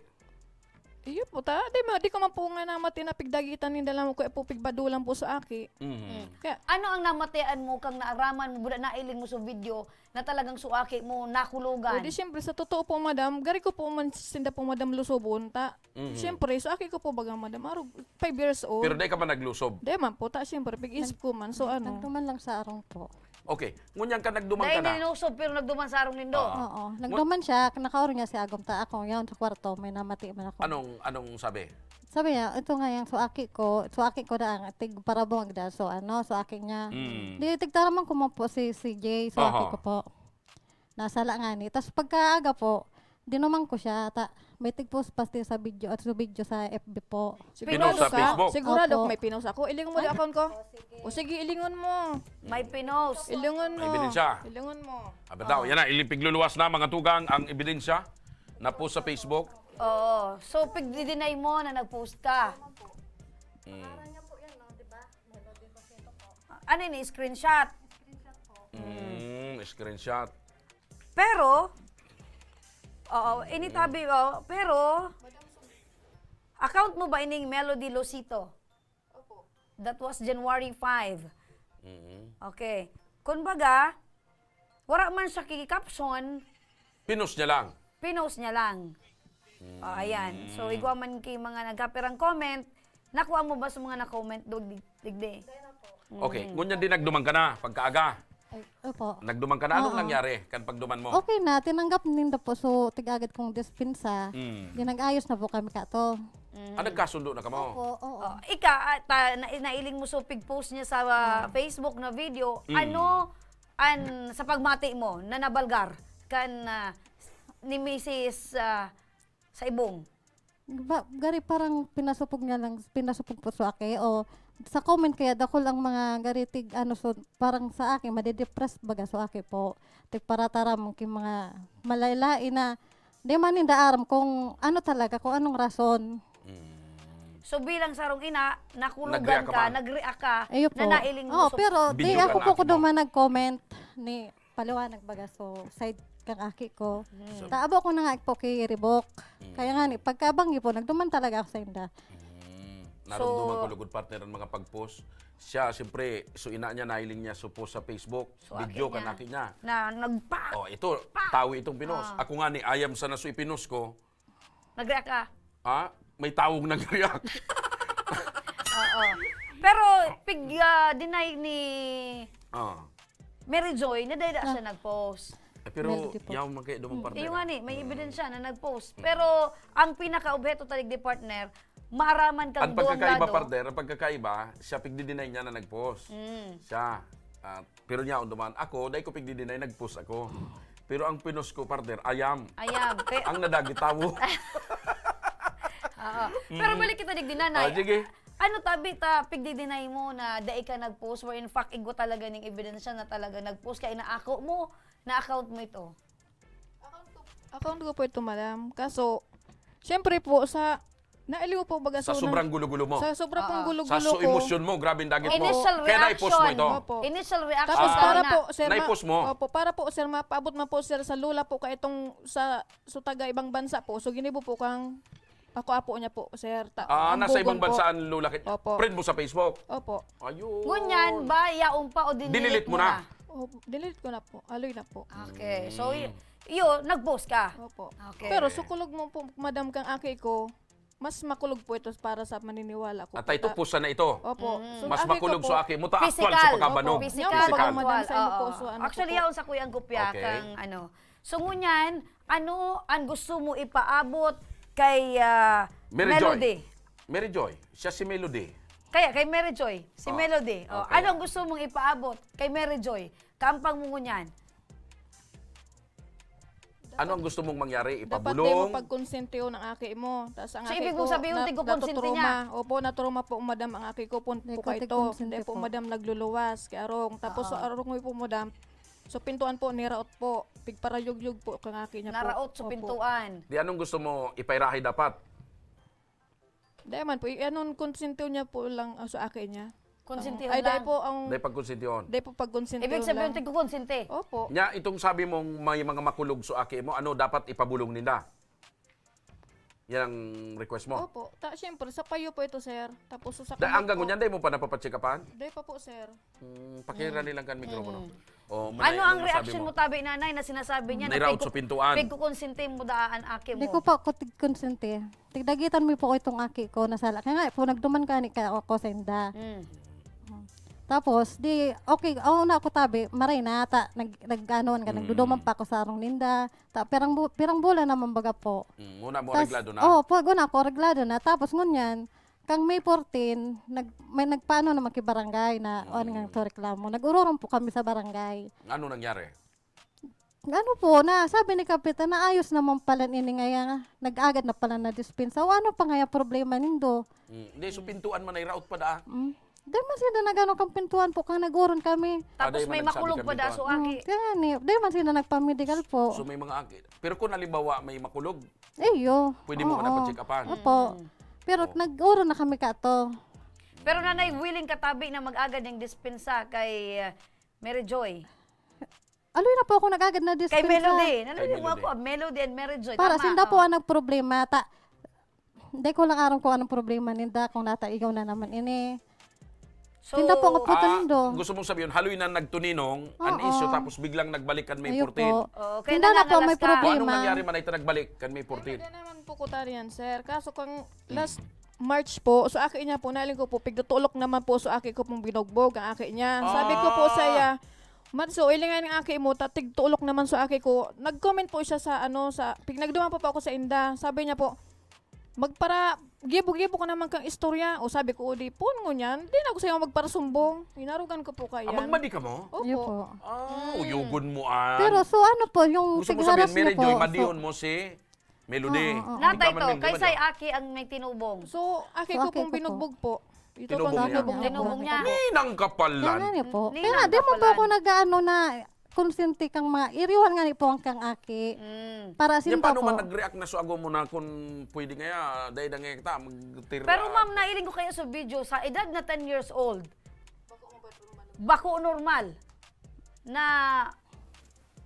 Iyo po, ta, di ma-, di ko man po nga namati na pigdagitan ninda lang ko, eh, po pigbadulan po sa aki. Mhm. Mm. Kaya Ano ang namatian mo kang naaraman mo, buda nailing mo sa video na talagang so aki mo nakulogan? O, di siyempre, sa totoo po, madam, gari ko po man sinda po, madam, lusobon, ta. Mhm. Siyempre, so aki ko po baga, madam, arog, five years old. Pero di ka man naglusob? Di man po, ta, siyempre, pig-isip ko man, so Nag-, ano. nagduman lang sa arong po. Okay, ngunyan ka nagduman ka Dahil na. ninusob, pero nagduman sa arong nindo. Oo. Oo. Nagduman siya, nakaorong niya si Agom ta ako. Yaon sa kwarto, may namati man ako. Anong, anong sabi? Sabi niya, "Ito nga yung suaki ko, suaki ko na ang tig parabong agda." So, ano, suaki niya. Mm. Di, tigtaraman ko man po si, si Jay, suaki Oho. ko po. Nasala nga ni. Tas pagkaaga po, dinuman ko siya, ta, may tig-post pa siya sa video at sa video sa F B po. Pinost Sigurado sa ka? Facebook? Sigurado Opo. may pinost ako. Ilingon mo di Ay. account ko? O sige, ilingon mo. May pinost. Ilingon mo. May ebidensya. Ilingon mo. Aba daw, Ah. yan na, ilipigluluwas na, mga tugang, ang ebidensya na post sa Facebook. Oo. So, pigdi-deny mo na nag-post ka? Mm. Ano yun, screenshot? Mm, screenshot. Pero, oo, ini tabi, oh, pero, account mo ba ining Melody Losito? That was January five. Mm. Okay. Kumbaga, wala man siya kiki-caption, Pinost niya lang. pinost niya lang. Oh, ayan. So, Mm. igwa man ki mga nagkapirang comment, nakuha mo ba sa mga na-comment, Dog Dig-, Digdi? Okay, Mm. ngunyan din nagduman ka na, pagkaaga. Ay, opo. Nagduman ka na, anong Oo. nangyari kan pagduman mo? Okay na, tinanggap ninda po. So, tig-agad kong dispensa. Mm. Di nag-ayos na po kami kato. Mm. Ah, nagkasundo na kamo? Opo, oo. Oh, ika, ah, ta, na, nailing mo so pig-post niya sa, ah, Ah. Facebook na video. Mm. Ano an sa pagmati mo na nabalgar kan, ah, ni Misis, ah, Saibong? Ba, gari parang pinasupog niya lang, pinasupog po sa aki o sa comment kaya dakul ang mga gari tig ano, so parang sa aki made-depress baga sa aki po. Tig parataram ki mga malay-lain na di man ninda aram kung ano talaga, kung anong rason. Mm. So, bilang sarong ina, nakulugan Nag-react ka ka, pa? nag-react ka, Ayun na po. nailing mo. Oh, So, pero di Video ako ka po na ko ako mo. duman nag-comment ni paliwanag baga so side kang aki ko. Mm. So, Ta abo ko na nga po ki-revoke. Mm. Kaya nga ni, pagkabanggi po, nagduman talaga ako sa inda. Mm. So, Narumduman ko lugod, partner, ang mga pag-post. Siya, siyempre, so ina niya, nailing niya so post sa Facebook. So, Video aki kan niya. aki niya. Na nagpa- Oh, ito, Pa! tawi itong pinost. Ah. Ako nga ni, ayam sana so ipinost ko. Nag-react ka? Ah, may tawong nag-react. Oo. Pero pig, ah, deny ni Ah. Mary Joy na dahil Ah. siya nag-post. Eh, pero Melody po. yaw man kaya duman, Hmm. partner, Iyo ah. nga ni, may Hmm. ebidensya na nag-post. Hmm. Pero ang pinaka-obheto talig di partner, maaraman kang Ang duwang pagkakaiba, lado. partner, ang pagkakaiba, siya pigdi-deny niya na nag-post. Hmm. Siya, ah, Pero niya, duman, ako, dai ko pigdi-deny, nag-post ako. Pero ang pinost ko, partner, ayam. Ayam. Pe- Ang nadagi tawo. Oo. Pero Mm. balik kita digdi, Nanay. Ah, sige. Ano tabi ta pigdi-deny mo na dai ka nag-post, where in fact, igwa talaga ning ebidensya na talaga nag-post, kaya inaako mo na account mo ito? Account ko po ito, madam. Kaso, siyempre po, sa, naaliw po baga Sa so, sobrang nang-, gulo-gulo mo. sa sobrang pong Ah. gulo-gulo Sa so ko. emosyon mo, grabe ang dagit mo. Initial Kaya naipos mo reaction. ito. Opo. Initial reaction Tapos Ah. para sana. po, sir, ma-, Naipos mo? opo, para po, sir, mapaabot man po, sir, sa lola po, kaya itong sa, so taga ibang bansa po. So, ginibo po kang ako apo niya po, sir. Ta-, Ah, ang nasa ibang bugon po. bansa ang lola. Kay-, Opo. friend mo sa Facebook? Opo. Ayun. Ngunyan ba, yaon pa o dinelete Dinelete mo mo na? na? Oh, delete ko na po. Aloy na po. Okay. So, y-, Mm. yun, nag-post ka? Opo. Okay. Pero Okay. sukulog mo po, madam, kang aki ko, mas makulog po ito para sa maniniwala ko At po ito ta- po sana ito. Opo. Mm. So, Mas aki ko makulog po sa aki mo, ta actual Physical. sa pagkabanog. Opo. Physical, Physical. Yan po, madam, actual. send mo po. Oo. So, ano Actually, po? yaon sa kuyang kopya Okey. kang ano. So, ngunyan, ano ang gusto mo ipaabot kay, ah, Mary Joy. Melody? Mary Joy, siya si Melody. Kaya kay Mary Joy, si Oh. Melody. Oh, Okey. ano ang gusto mong ipaabot kay Mary Joy? Kampang mo ngunyan. Ano ang gusto mong mangyari? Dapat Ipabulong? di mo pagkonsente yun ang aki mo. Tas ang So, aki ibig mong ko, sabihin, na-, tigkukonsente niya? natotrauma. Opo, natrauma po, madam, ang aki ko. Pun-, Di po ko kayo to. tigkonsente Di po, po. madam, nagluluwas. Kay arong. Tapos Oo. sa arong po, madam, so pintuan po, niraot po. Pigparayugyog po kang aki niya po. Naraot sa Opo. pintuan. Di anong gusto mo ipairahay dapat? Di man po, i-, anon, konsente niya po lang, ah, sa aki niya. Konsentihon Ay, dai lang. po ang Dai pagkonsentihon. Dai po pagkonsentihon Ibig sabihin, lang. tigkukonsente? Opo. Nya, itong sabi mong may mga makulog sa aki mo, ano dapat ipabulong ninda? Yan ang request mo? Opo. Ta-, siyempre, sa payo po ito, sir. Tapos sa Da-, hanggang ko ngunyan, dai mo pa napapatsikapan? Dai pa po, sir. Hmm, pakirani Mm. lang kan mikropono. Mm. Oh, manay, Ano ang anong masabi reaksyon mo? mo, tabi, nanay, na sinasabi niya na Niraot pigku-, sa pintuan. pigkukonsente mo daan aki Di mo? ko pa ako tigkonsente. Tigdagitan mo po itong aki ko na sala. Kaya nga po, nagduman ka ni ka ako sa inda. Mm. Mm. Tapos, di, okay, oh, na ako tabi, maray na, ta, nag, nag, ano, nag, Mm. nagduduman pa ako sa arong ninda. Ta, pirang bu-, pirang bulan naman baga po. Mm, muna mo Tas, areglado na? Oh, pag una ako, areglado na. Tapos, ngunyan, kang May fourteen, nag, may nagpaano naman kay barangay na, Mm. ano nga, to reklamo. Nag-ururong po kami sa barangay. Ano nangyari? Ano po, na, sabi ni Kapitan, naayos naman pala ini ngaya, nag-agad na pala na dispensa. O ano pa ngaya problema nindo? Mm, hindi, so pintuan man ay raot pa daa. Mm. Di man sila nagano kang pintuan po, kang nag-uron kami. Ah, Tapos di man may nagsabi makulog kang pa da, pintuan. so aki. Mm, kaya ni, di man sila nagpamedical po. So may mga aki. Pero kung halimbawa may makulog, Iyo. pwede mo Oo. ka na pa-check upan. Opo. Mm. Pero Oh. nag-uron na kami kato. Pero nanay, willing ka tabi na mag-agad yung dispensa kay, uh, Mary Joy? Aloy na po ako nag-agad na Kay dispensa. Melody. Kay Naliliw Melody. ako, Melody and Mary Joy. Para Tama, sinda oh. po ang nagproblema. Ta, hindi ko lang aram kung anong problema ninda, kung nataigaw na naman ini. So, Tinda po nga puto Ah, nindo. gusto mong sabihin, haloy na nagtuninong, an Oo. issue, tapos biglang nagbalik kan May Ayun fourteen. po. Oo, kaya Tinda na po, nangangalas may ka. Kung anong problema. nangyari man ay ito nagbalik kan May fourteen. Hindi naman po kuta riyan, sir. Kaso kang Mm. last March po, so aki niya po, nailing ko po, pigtutulok naman po, so aki ko pong binugbog ang aki niya. Sabi ko po Ah. sa iya, "Matso, ilingan ang aki mo, ta tigtulok naman so aki ko." Nag-comment po siya sa, ano, sa, pig-, nagduman pa po ako sa inda. Sabi niya po, "Magpara-, gibo-gibo ka naman kang istorya." O, sabi ko, "O, di, pon ngunyan, di na ako sa'yo magparasumbong." Inarugan ko po kaya. Ah, magmadi ka mo? Opo. Iyo po. Ah, Mm. uyugon mo, ah. Pero, so, ano po, yung Gusto mo sabihin, pig-harass niya Mary po, Joy, so madiyon mo si Melody? Oo, oo. Natay Ikaw man, to, Melody, kay say madiyon. aki ang may tinubong. So, aki So, ko aki pong ko po. binugbog po. Ito Tinubong pong niya. tinubong niya. Tinubong niya. Ninang kapalan. Kaya nga niya po. Ninang Kaya nga, di mo po kapalan. ako nag-aano na konsente kang mga, iriwan nga ni po ang kang aki. Mm. Para Yan, sinta paano po. man nag-react na so agom mo na kung pwede nga, dahil na nga kita, magtira Pero ma'am, ako. nailing ko kayo sa video, sa edad na ten years old, bako normal na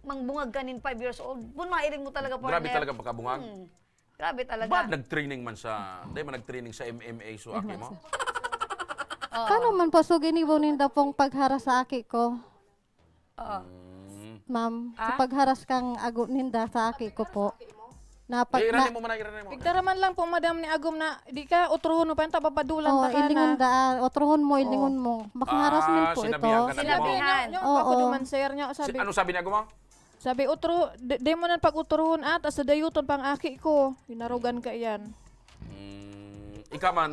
mangbungag ka nin five years old. Kung mailing mo talaga, Grabe partner. talaga pagkabungag. Hmm. Grabe talaga. Ba't nag-training man sa, di man nag-training sa M M A so aki mo? Oo. Kano man po, so ginibo ninda pong pagharas sa aki ko? Oo. Mm. Ma'am, sa Ah? pagharas kang ago ninda sa aki ko po. Na pag Eh, iranin na mo man, iranin mo. Pigdaraman lang po, madam, ni agom na, di ka, utrohon mo pa yan, ta papadulan Oo, ta ka ilingon na. da, ah, utrohon mo, Oo. ilingon mo. Baka harassment Ah, po ito. sinabihan ka na ni Sinabihan. Nyo, nyo, Oo. ako duman, sir, nyo, Si-, sabi, ano sabi ni agom mo? sabi, "Utro, di, di mo na pag-utrohon, ah, tas sa dayuton pang aki ko." Hinarugan ka iyan. Mm, ikaw man,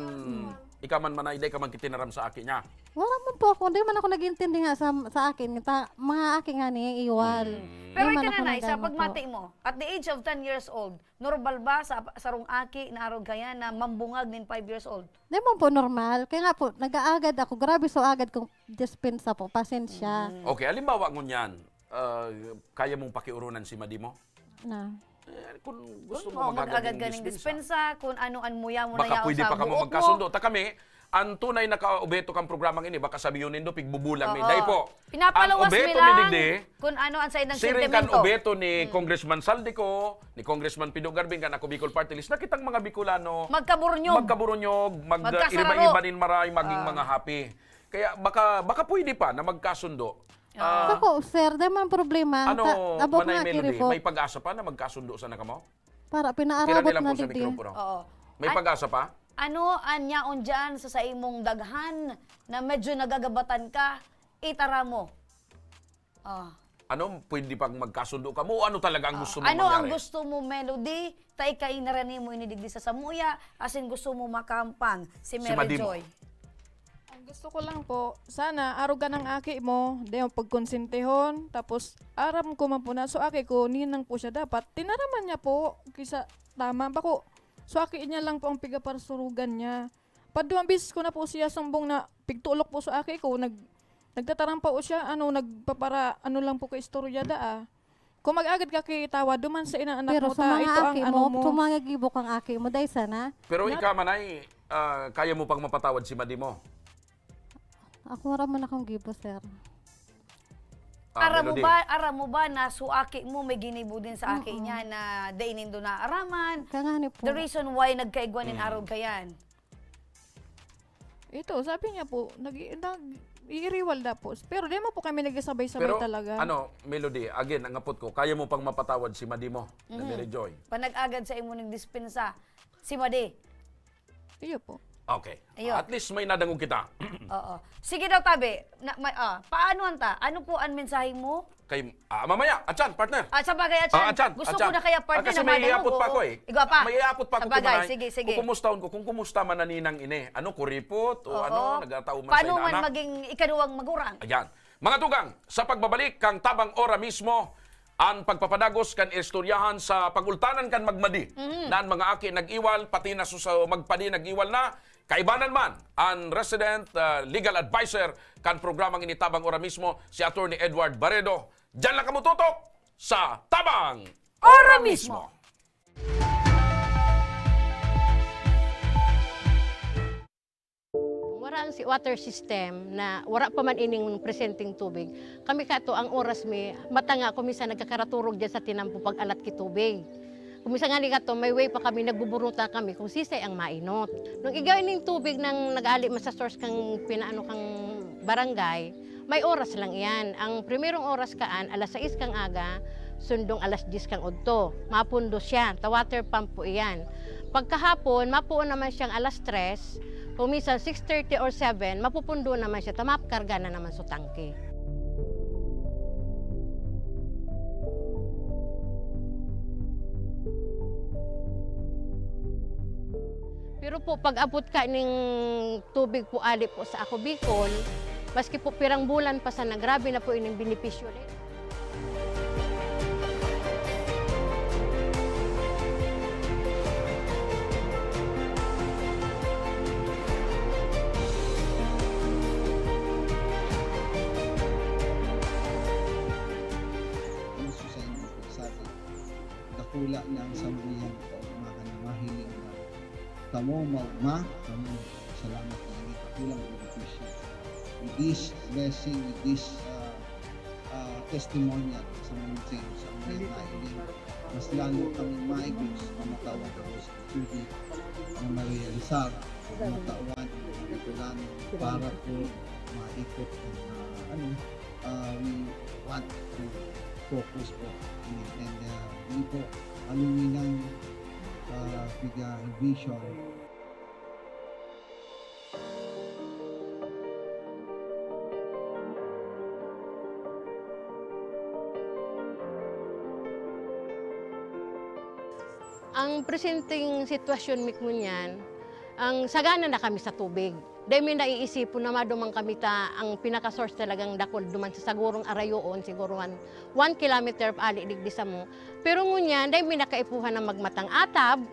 ikaw man, manay, di ka man kitinaram sa aki niya. Wala man po ako, hindi man ako nag-intindi nga sa, sa akin. Ta, mga aki nga ni, iwal. Mm. Pero Hindi man ika, ako nanay, sa nag-ano po. pagmati mo, at the age of ten years old, normal ba sa sarong aki na arog kaya na mambungag nin five years old? Di man po normal. Kaya nga po, nag-aagad ako. Grabe, so agad kong dispensa po. Pasensya. Mm. Okay, halimbawa ngunyan, ah, kaya mong pakiurunan si madi mo? Na. Eh, kung gusto Kung mo mo, mag-agad mag-agad ka ning dispensa. dispensa, kung ano an muya mo na Baka yaon pwede sa pa kamo buhok mo. magkasundo. Ta kami, ang tunay na ka-obeto kang programang ini, baka sabihin nindo, pigbubulang mi. Oo. Dai po. Pinapaluwas Ang obeto mi mi lang digdi, kung ano ang saindang siring kan sentimento. obeto ni Mm. Congressman Zaldy Co, ni Congressman Pido Garvin, kan Ako Bicol Party List, na kitang mga Bicolano, Magkaburunyog. magkaburunyog, mag-, Magkasararo. iriba-iba nin maray, maging Ah. mga happy. Kaya baka, baka pwede pa na magkasundo. Ah. Ah. Ako, sir, dai man problema. Ano, Ta-, abo Manay nga, Melody, kiri po. may pag-asa pa na magkasundo sana kamo? Para Tira pinaarabot nilang na po sa digdi. mikropono. Oo. May An-, pag-asa pa? ano an yaon diyan sa saimong daghan na medyo nagagabatan ka, itara mo? Ah. Ano, pwede pang magkasundo kamo? O ano talaga ang Ah, gusto mo ano ang mangyari? gusto mo, Melody? Ta ika inarani mo ini digdi sa samuya, asin gusto mo makampang si Si Mary Madimo. Joy? Ang gusto ko lang po, sana arugan ang aki mo, di mo pagkonsentihon, tapos aram ko man po na, so aki ko, ninang po siya dapat, tinaraman niya po, kisa tama ba ko? So aki niya lang po ang pigaparsurugan niya. Paduwang beses ko na po siya sumbong na pigtulok po sa aki ko, nag-, nagtataram pa po siya, ano, nagpapara-, ano lang po ka istorya daa. Kung mag-agad ka ki tawad, duman sa ina anak Pero mo sa ta, mga ito ang aki ano mo, mo. sa mga gibo kang aki mo, dai sana. Pero Nat- ikaw, Manay, ah, kaya mo pang mapatawad si Madi mo? Ako, wala man akong gibo, sir. Ah, Aram mo Melody. ba, aram mo ba na so aki mo may ginibo din sa aki Mm-mm. niya na dai nindo naaraman? Kaya nga ni po. The reason why nagkaigwa nin Mm. arog kayan. Ito, sabi niya po, nag-, nag-iiriwal na po. Pero di mo po kami nagsasabay-sabay Pero, talaga. ano, Melody, again, ang apot ko, kaya mo pang mapatawad si Madi mo, na Mhm. Mary Joy? Panag-agad sa imo nagdispensa, si Madi. Iyo po. Okay. Ayun. At least may nadangog kita. Oo. Sige daw, tabi. Na, may, ah, paano, anta? Ano po ang mensahe mo? Kay, ah, mamaya, atyan, partner. Ah, sa bagay, atyan. Ah, atyan, Gusto ko atyan. Na kaya, partner, Ah, kasi na may madangog, iapot pa oo. Ako, eh. Igwa pa. May iapot pa Sa ako bagay, kumanay. Sige, sige. Kukumusta man na ninang ini. Ano, kuripot? O Oo. Ano, nagataw man Paano sa man inana? Maging ikaduwang magurang? Ayan. Mga tugang, sa pagbabalik kang tabang ora mismo, ang pagpapadagos kan istoryahan sa pagultanan kan magmadi Mhm. na ang mga aki nag-iwal, pati na su-, sa magpadi nag-iwal na, kaibanan man ang resident, ah, legal adviser kan programang ini tabang ora mismo, si Attorney Edward Baredo. Diyan lang kamo tutok sa Tabang Ora Mismo. Wara ang si-, water system na wara pa man ining presenteng tubig. Kami kato, ang oras mi, mata nga, kung minsan nagkakaraturog diyan sa tinampo pag-alat ki tubig. Kung minsan ngani kato, may way pa kami, nagbuburuta kami kung sisay ang mainot. Nung igay ning tubig nang nag-ali man sa source kang pinaano kang barangay, may oras lang iyan. Ang primerong oras kaan, alas sais kang aga, sundong alas dyes kang udto. Mapundo siya, ta water pump po iyan. Pagkahapon, mapuon naman siyang alas tres, kung minsan six thirty or seven, mapupundo naman siya, ta makarga na naman sa tangke. Pero po, pag-abot ka ning tubig po ali po sa Ako Bicol, maski po pirang bulan pa sana, grabe na po ining benepisyo. Ano sa inyo po, sabi, dakula na ang samuyang kaugmahan na mahiling na kamo maugma, kamo salamat na ini kakulang benepisyo. With this blessing, with this, ah, ah, testimonial sa mga saints, ang mga nailing, mas lalo kami maigos, mamatawan ko sa tubig na marealisar, mamatawan, mapitulan, para po maikot ang, ah, ano, ah, we want to focus po. And, ah, yun po, aluminang, ah, piga vision. Ang presenteng sitwasyon mi ngunyan, ang sagana na kami sa tubig. Dai mi naiisipon na maduman kami ta ang pinaka-source talagang dakul duman sa sagurong arayoon, siguro one, one kilometer pa ali digdi samo. Pero ngunyan, dai mi nakaipuhan na magmatang atab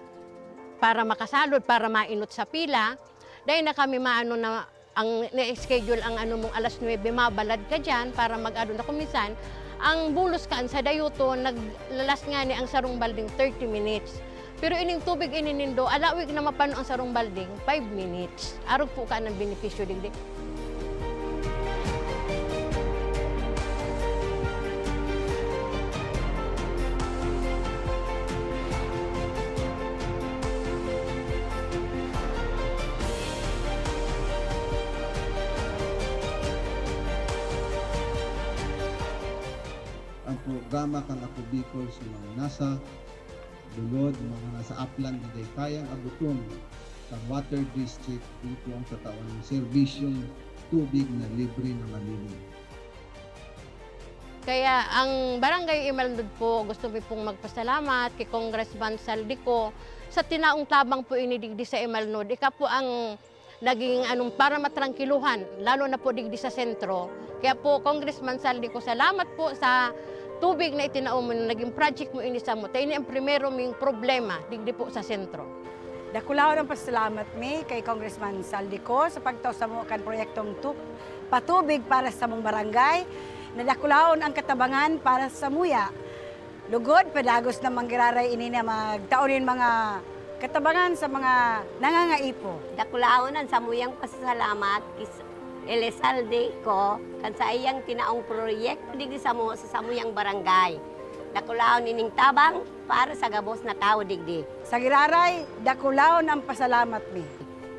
para makasalod, para mainot sa pila. Dai na kami maano na ang na-schedule ang ano mong alas nuebe, mabalad ka diyan para mag-ano na. Kung minsan, ang bulos kaan sa dayuton, naglalas ngani ang sarong balding thirty minutes. Pero ining tubig ini nindo, alawig na mapano ang sarong balding, five minutes. Arog po ka ng benepisyo digdi. Ang programa kan Ako Bicol sa mga nasa lulod, mga nasa aplan na dai kayang abuton kan water district, dito ang tatawan ng serbisyong tubig na libre na malinis. Kaya ang Barangay Imalnod po, gusto mi pong magpasalamat kay Congressman Zaldy Co sa tinaong tabang po ini digdi sa Imalnod. Ika po ang naging anong, para matrangkiluhan, lalo na po digdi sa sentro. Kaya po, Congressman Zaldy Co, salamat po sa tubig na itinao mo, na naging project mo ini samo. Ta ini ang primero ming problema digdi po sa sentro. Dakulaon ang pasalamat mi kay Congressman Zaldy Co sa pagtao samo kan proyektong tu-, patubig para sa samong barangay. Nadakulaon ang katabangan para sa samuya. Lugod, padagos na manggiraray ini na magtao nin mga katabangan sa mga nangangaipo. Dakulaon ang samuyang pasasalamat kis Elizalde Co kan saiyang tinaong proyekto digdi samo sa samuyang barangay. Dakulaon ining tabang para sa gabos na tawo digdi. Sa giraray, dakulaon ang pasalamat mi.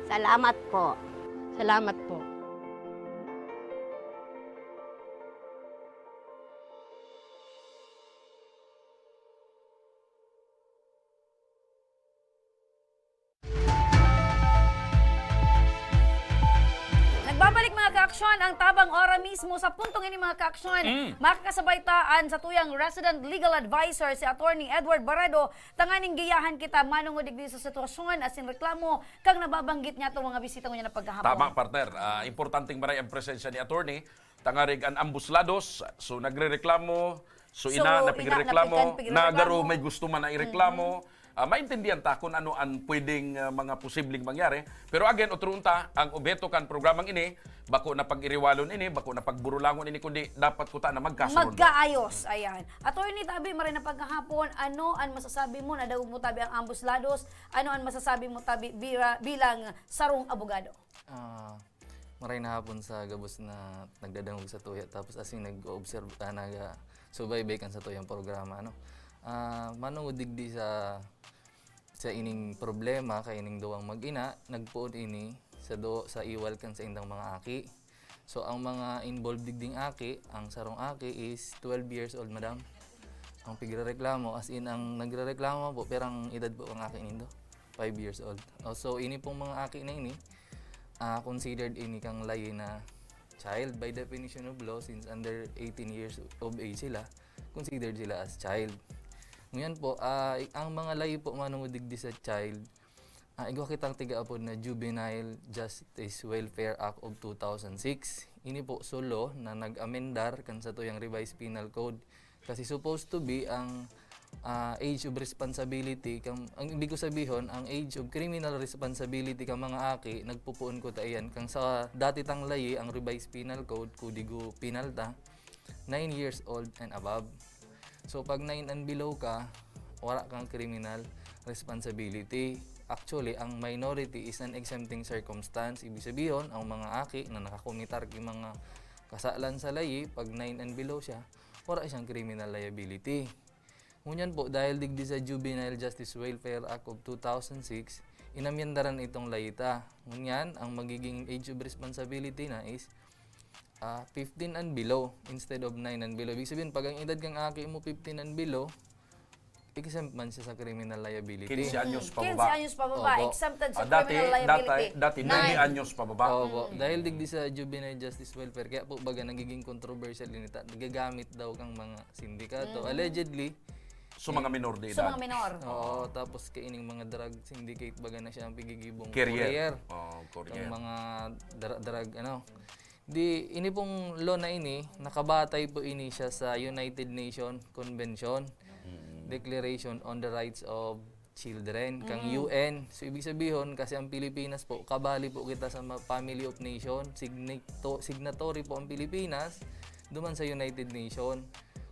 Salamat po. Salamat po. Aksyon ang tabang ora mismo sa puntong ini, mga kaaksyon. Mm. Makakasabay ta an satuyang resident legal advisor, si Attorney Edward Barredo, tanganing giyahan kita manungod digdi sa sitwasyon asin reklamo kang nababanggit niya itong mga bisita ngunyan na paghahapon. Tama, partner. Ah, importanteng maray ang presensya ni attorney. Tangarig an ambos lados, so nagrereklamo, so So, ina, ina, nagrereklamo, nagreklamo, na garo may gusto man na ireklamo. Mm-hmm. Ah, maintindihan ta kung ano ang pwedeng, ah, mga posibleng mangyari. Pero again, otro unta, ang obheto kan programang ini, bako na pag-iriwalon ini, bako na pagburulangon ini, kundi dapat kuta na magkasundo. Magkaayos, ayan. Attorney Tabi, maray na paghahapon, ano ang masasabi mo? Nadangog mo tabi ang ambos lados. Ano ang masasabi mo tabi bira-, bilang sarong abogado? Ah, maray na hapon sa gabos na nagdadangog sa tuya, tapos asin nag-o-observe, ah, naga-, subaybay kan sa tuyang programa, ano. Ah, manungod digdi sa, sa ining problema, kaining duwang mag-ina, nagpoon ini sa do-, sa iwal kan saindang mga aki. So, ang mga involved digding aki, ang sarong aki is twelve years old, madam. Ang pigrereklamo, as in, ang nagrereklamo po, pirang edad po ang aki nindo? Five years old. Oh, so, ini pong mga aki na ini, ah, considered ini kang layi na child by definition of law, since under eighteen years of age sila, considered sila as child. Ngayon po, ah, i-, ang mga layi po manungod digdi sa child, ah, igwa kitang tiga-apod na Juvenile Justice Welfare Act of two thousand six. Ini po so law na nag-amendar kan satuyang Revised Penal Code. Kasi supposed to be ang, ah, age of responsibility, kang, ang ibig ko sabihon, ang age of criminal responsibility kan mga aki, nagpupuon ko ta iyan. Kang sa dati tang layi, ang Revised Penal Code, Kodigo Penal ta, nine years old and above. So, pag nine and below ka, wala kang criminal responsibility. Actually, ang minority is an exempting circumstance. Ibig sabihon, ang mga aki na nakakomitar ki mga kasalan sa layi, pag nine and below siya, wala siyang criminal liability. Ngunyan po, dahil digdi sa Juvenile Justice Welfare Act of two thousand six, inamyendaran itong layi ta. Ngunyan, ang magiging age of responsibility na is, ah, fifteen and below instead of nine and below. Ibig sabihin, pag ang edad kang aki mo fifteen and below, exempt man siya sa criminal liability. Quince anyos Mm, pababa. Quince anyos pababa, Opo. Exempted sa Ah, dati, criminal liability. dati, dati, Nine. nine anyos pababa. Opo. Mm. Dahil digdi sa Juvenile Justice Welfare, kaya po baga nagiging controversial din ita, nagagamit daw kang mga sindikato. Mm. Allegedly, So, mga eh, minor de So, edad. mga minor. Oo, Oo. tapos kaining mga drug syndicate, baga na siya ang pigigibong Carrier. courier. Oo, courier. Ang mga dra-, drug, ano. Di, ini pong law na ini, nakabatay po ini siya sa United Nation Convention, Mm. Declaration on the Rights of Children, kang Mm. U N. So, ibig sabihon, kasi ang Pilipinas po, kabali po kita sa ma-, Family of Nation, signito-, signatory po ang Pilipinas, duman sa United Nation.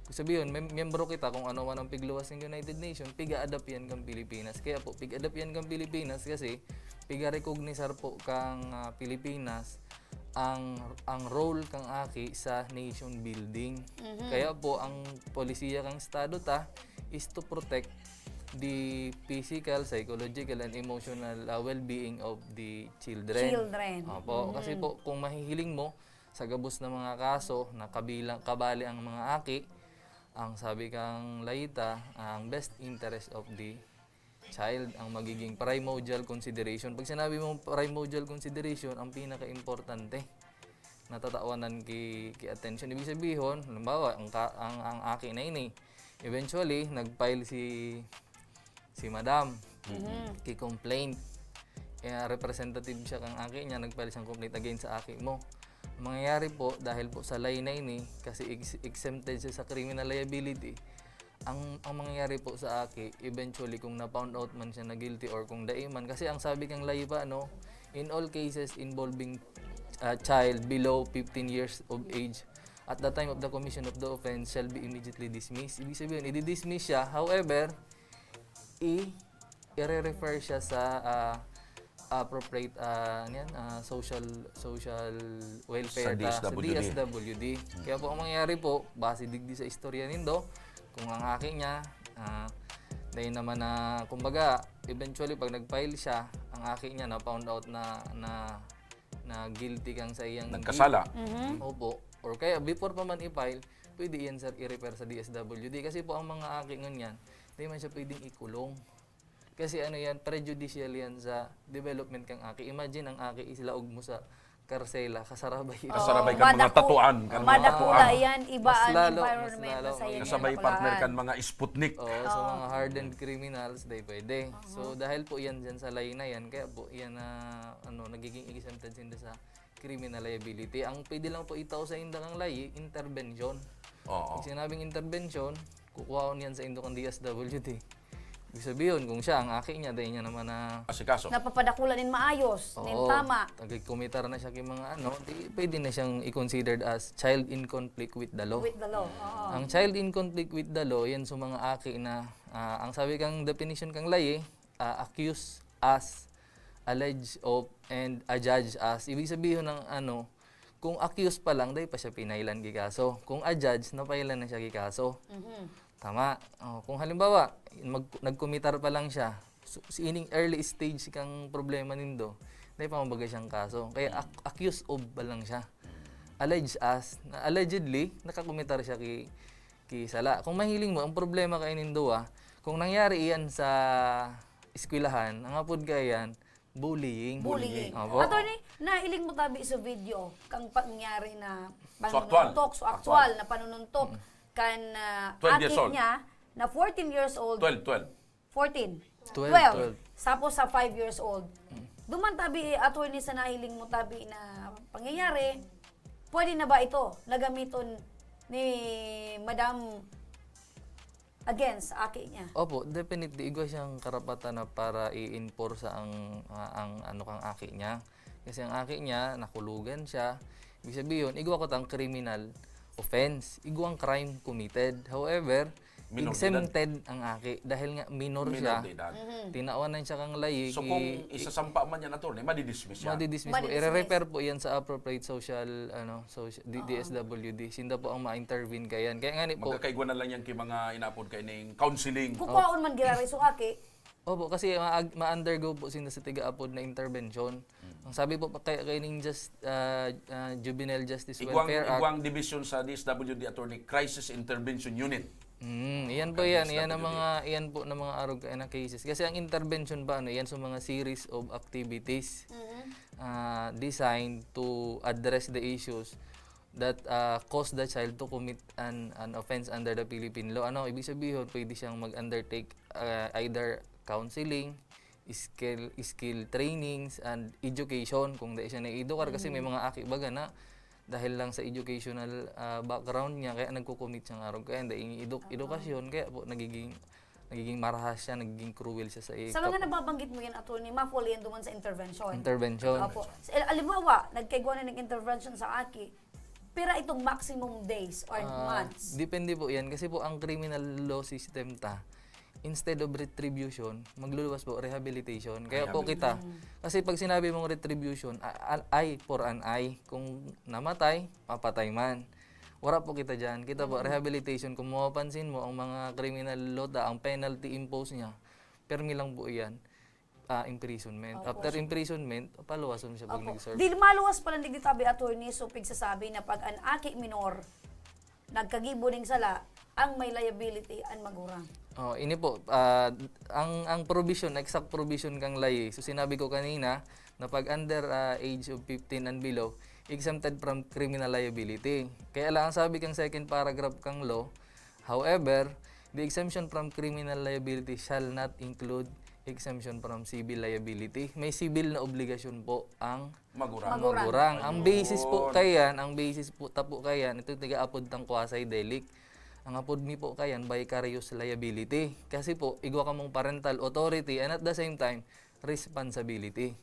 Kung sabihon, mem-, miyembro kita kung ano man ang pigluwas ng United Nation, piga-adapt yan kang Pilipinas. Kaya po, piga-adapt yan kang Pilipinas kasi piga-recognisar po kang, ah, Pilipinas ang, ang role kang aki sa nation building. Mhm. Kaya po, ang polisiya kang Estado ta is to protect the physical, psychological, and emotional, ah, well-being of the children. Children. Opo. Mhm. Kasi po, kung mahihiling mo, sa gabos na mga kaso na kabilang, kabali ang mga aki, ang sabi kang layi ta, ang best interest of the child ang magiging primordial consideration. Pag sinabi mong primordial consideration, ang pinaka-importante na tatawanan ki, ki attention. Ibig sabihon, halimbawa, ang ka, ang, ang aki na ini, eventually, nag-file si, si madam, Mhm. ki complaint. Kaya representative siya kang aki niya, nag-file siyang complaint against sa aki mo. Ang mangyayari po, dahil po sa layi na ini, kasi ex-, exempted siya sa criminal liability, ang, ang mangyayari po sa aki, eventually, kung na-found out man siya na guilty or kung dai man, kasi ang sabi kang layi pa, no, in all cases involving, ah, child below fifteen years of age, at the time of the commission of the offense, shall be immediately dismissed. Ibig sabihin, i-dismiss siya. However, i-, i-re-refer siya sa, ah, appropriate, ah, ano yan, ah, social, social welfare Sa ta, sa D S W D. D S W D. Hmm. Kaya po, ang mangyayari po, base digdi sa istorya nindo, kung ang aki niya, ah, dahil naman na, kumbaga, eventually, pag nag-file siya, ang aki niya na-found out na, na, na guilty kang sa iyang Nagkasala. Mhm. Opo. Or kaya, before pa man i-file, pwede yan, sir, i-refer sa D S W D. Kasi po, ang mga aki ngunyan, di man siya pwedeng ikulong. Kasi ano yan, prejudicial yan sa development kang aki. Imagine, ang aki is laog mo sa karsela, kasarabay. Kasarabay kan mga tatuan, kan mga tatuan. Madakula yan, iba Mas ang lalo, mas environment lalo na sa ang iyang Kasabay kapalaran. Partner kan mga Sputnik. Oo, sa mga hardened criminals, di pwede. So, dahil po yan dyan sa layi na yan, kaya po yan na ano, nagiging exempted sinda sa criminal liability. Ang pwede lang po itao sa inda ng layi, intervention. Oo. Pag sinabing intervention, kukuhaon yan sa indo kan D S W D. Ibig sabihin, kung siya, ang aki niya, dahil niya naman na Asikaso. Napapadakula nin maayos, nin Oo, tama. Tagay kumitar na siya kay mga ano, di, pwede na siyang i-considered as child in conflict with the law. With the law. Oo. Ang child in conflict with the law, yan sa mga aki na, ah, ang sabi kang definition kang layi, ah, accused as, alleged of, and adjudged as. Ibig sabihin ng ano, kung accused pa lang, dahil pa siya pinailan ki kaso. Kung adjudged, napailan na siya ki kaso. Mhm. Tama. Oh, kung halimbawa, mag, nagkumitar pa lang siya, so, si ining early stage kang problema nindo, dahil pa mabaga siyang kaso. Kaya ac- accused of pa lang siya. Alleged as, na allegedly, nakakumitar siya ki, ki sala. Kung mahiling mo, ang problema kay nindo ah, kung nangyari iyan sa eskwelahan, ang apod kay yan, bullying. Bullying. Opo. Attorney, nahiling mo tabi sa video kang pangyari na So, aktual. panununtok, so Aktual. aktual na panununtok kan ah, Twelve years aki old. niya na fourteen years old. Twelve, twelve. Fourteen. Twelve, Twelve. twelve. Tapos sa five years old. Duman tabi, attorney, sa nahiling mo tabi na pangyayari, pwede na ba ito na gamiton ni Madam against sa aki niya? Opo, definitely, igwa siyang karapatan na para i-enforce ang, ah, ang ano kang aki niya. Kasi ang aki niya, nakulugan siya. Ibig sabihin, igwa ko tang criminal offense. Igwang crime committed. However, Minor de exempted ang aki dahil nga minor, Minor siya. de edad. Tinawanan siya kang layi. So i- kung isasampa man yan, attorney, madidinismiss yan. Madidismiss po. Madidismiss. Ire-refer po yan sa appropriate social, ano, social, D- D S W D. Sinda po ang ma-intervene kayan. Kaya nga ni po, Magkakaigwa na lang yan kay mga inapod kay ning counseling. Kukuhaon man giraray so aki, opo, kasi ma- ma-undergo po sinda sa tiga-apod na intervention. Ang sabi po, pa- kay, kay ning just, ah, ah, Juvenile Justice Igwang, Welfare Act, igwang division sa D S W D, attorney, Crisis Intervention Unit. Mm, iyan po yan. Iyan ang mga, iyan po ng mga arog kaya na cases. Kasi ang intervention pa, ano, iyan sa mga series of activities ah, designed to address the issues that ah, cause the child to commit an, an offense under the Philippine law. Ano, ibig sabihin, pwede siyang mag-undertake ah, either counseling, skill skill trainings, and education kung dahil siya na-edukar. Kasi may mga aki baga na dahil lang sa educational ah, background niya, kaya nagko-commit siyang arog. Kaya dahil yung edu- edukasyon, kaya po nagiging nagiging marahas siya, nagiging cruel siya sa Sa mga nababanggit mo yan, attorney, ma-fall yan duman sa intervention. Intervention. Opo. Sa- Halimbawa, nagkaigwa na ng intervention sa aki, pira itong maximum days or Ah, months? Depende po yan. Kasi po, ang criminal law system ta, instead of retribution, magluluwas po, rehabilitation. Kaya po kita, kasi pag sinabi mong retribution, a- a- eye for an eye. Kung namatay, mapatay man. Wala po kita dyan. Kita po, rehabilitation, kung mapapansin mo, ang mga criminal law ta, ang penalty impose niya, permi lang po yan, ah, imprisonment. Opo. After imprisonment, paluwason siya pag Opo. nag-serve. Di maluwas pala digdi tabi, attorney, so pigsasabi na pag an aki minor nagkagibo ning sala, ang may liability an magurang. Oh, ini po, ah, ang ang provision, exact provision kang layi. So sinabi ko kanina na pag under ah, age of fifteen and below, exempted from criminal liability. Kaya lang ang sabi kang second paragraph kang law, however, the exemption from criminal liability shall not include exemption from civil liability. May civil na obligasyon po ang Magurang. Magurang. Magurang. Ang basis po kayan, ang basis po ta po kayan, ito tiga apod tang quasi-delict. Ang apod mi po kayan, vicarious liability. Kasi po, igwa kamong parental authority and at the same time, responsibility.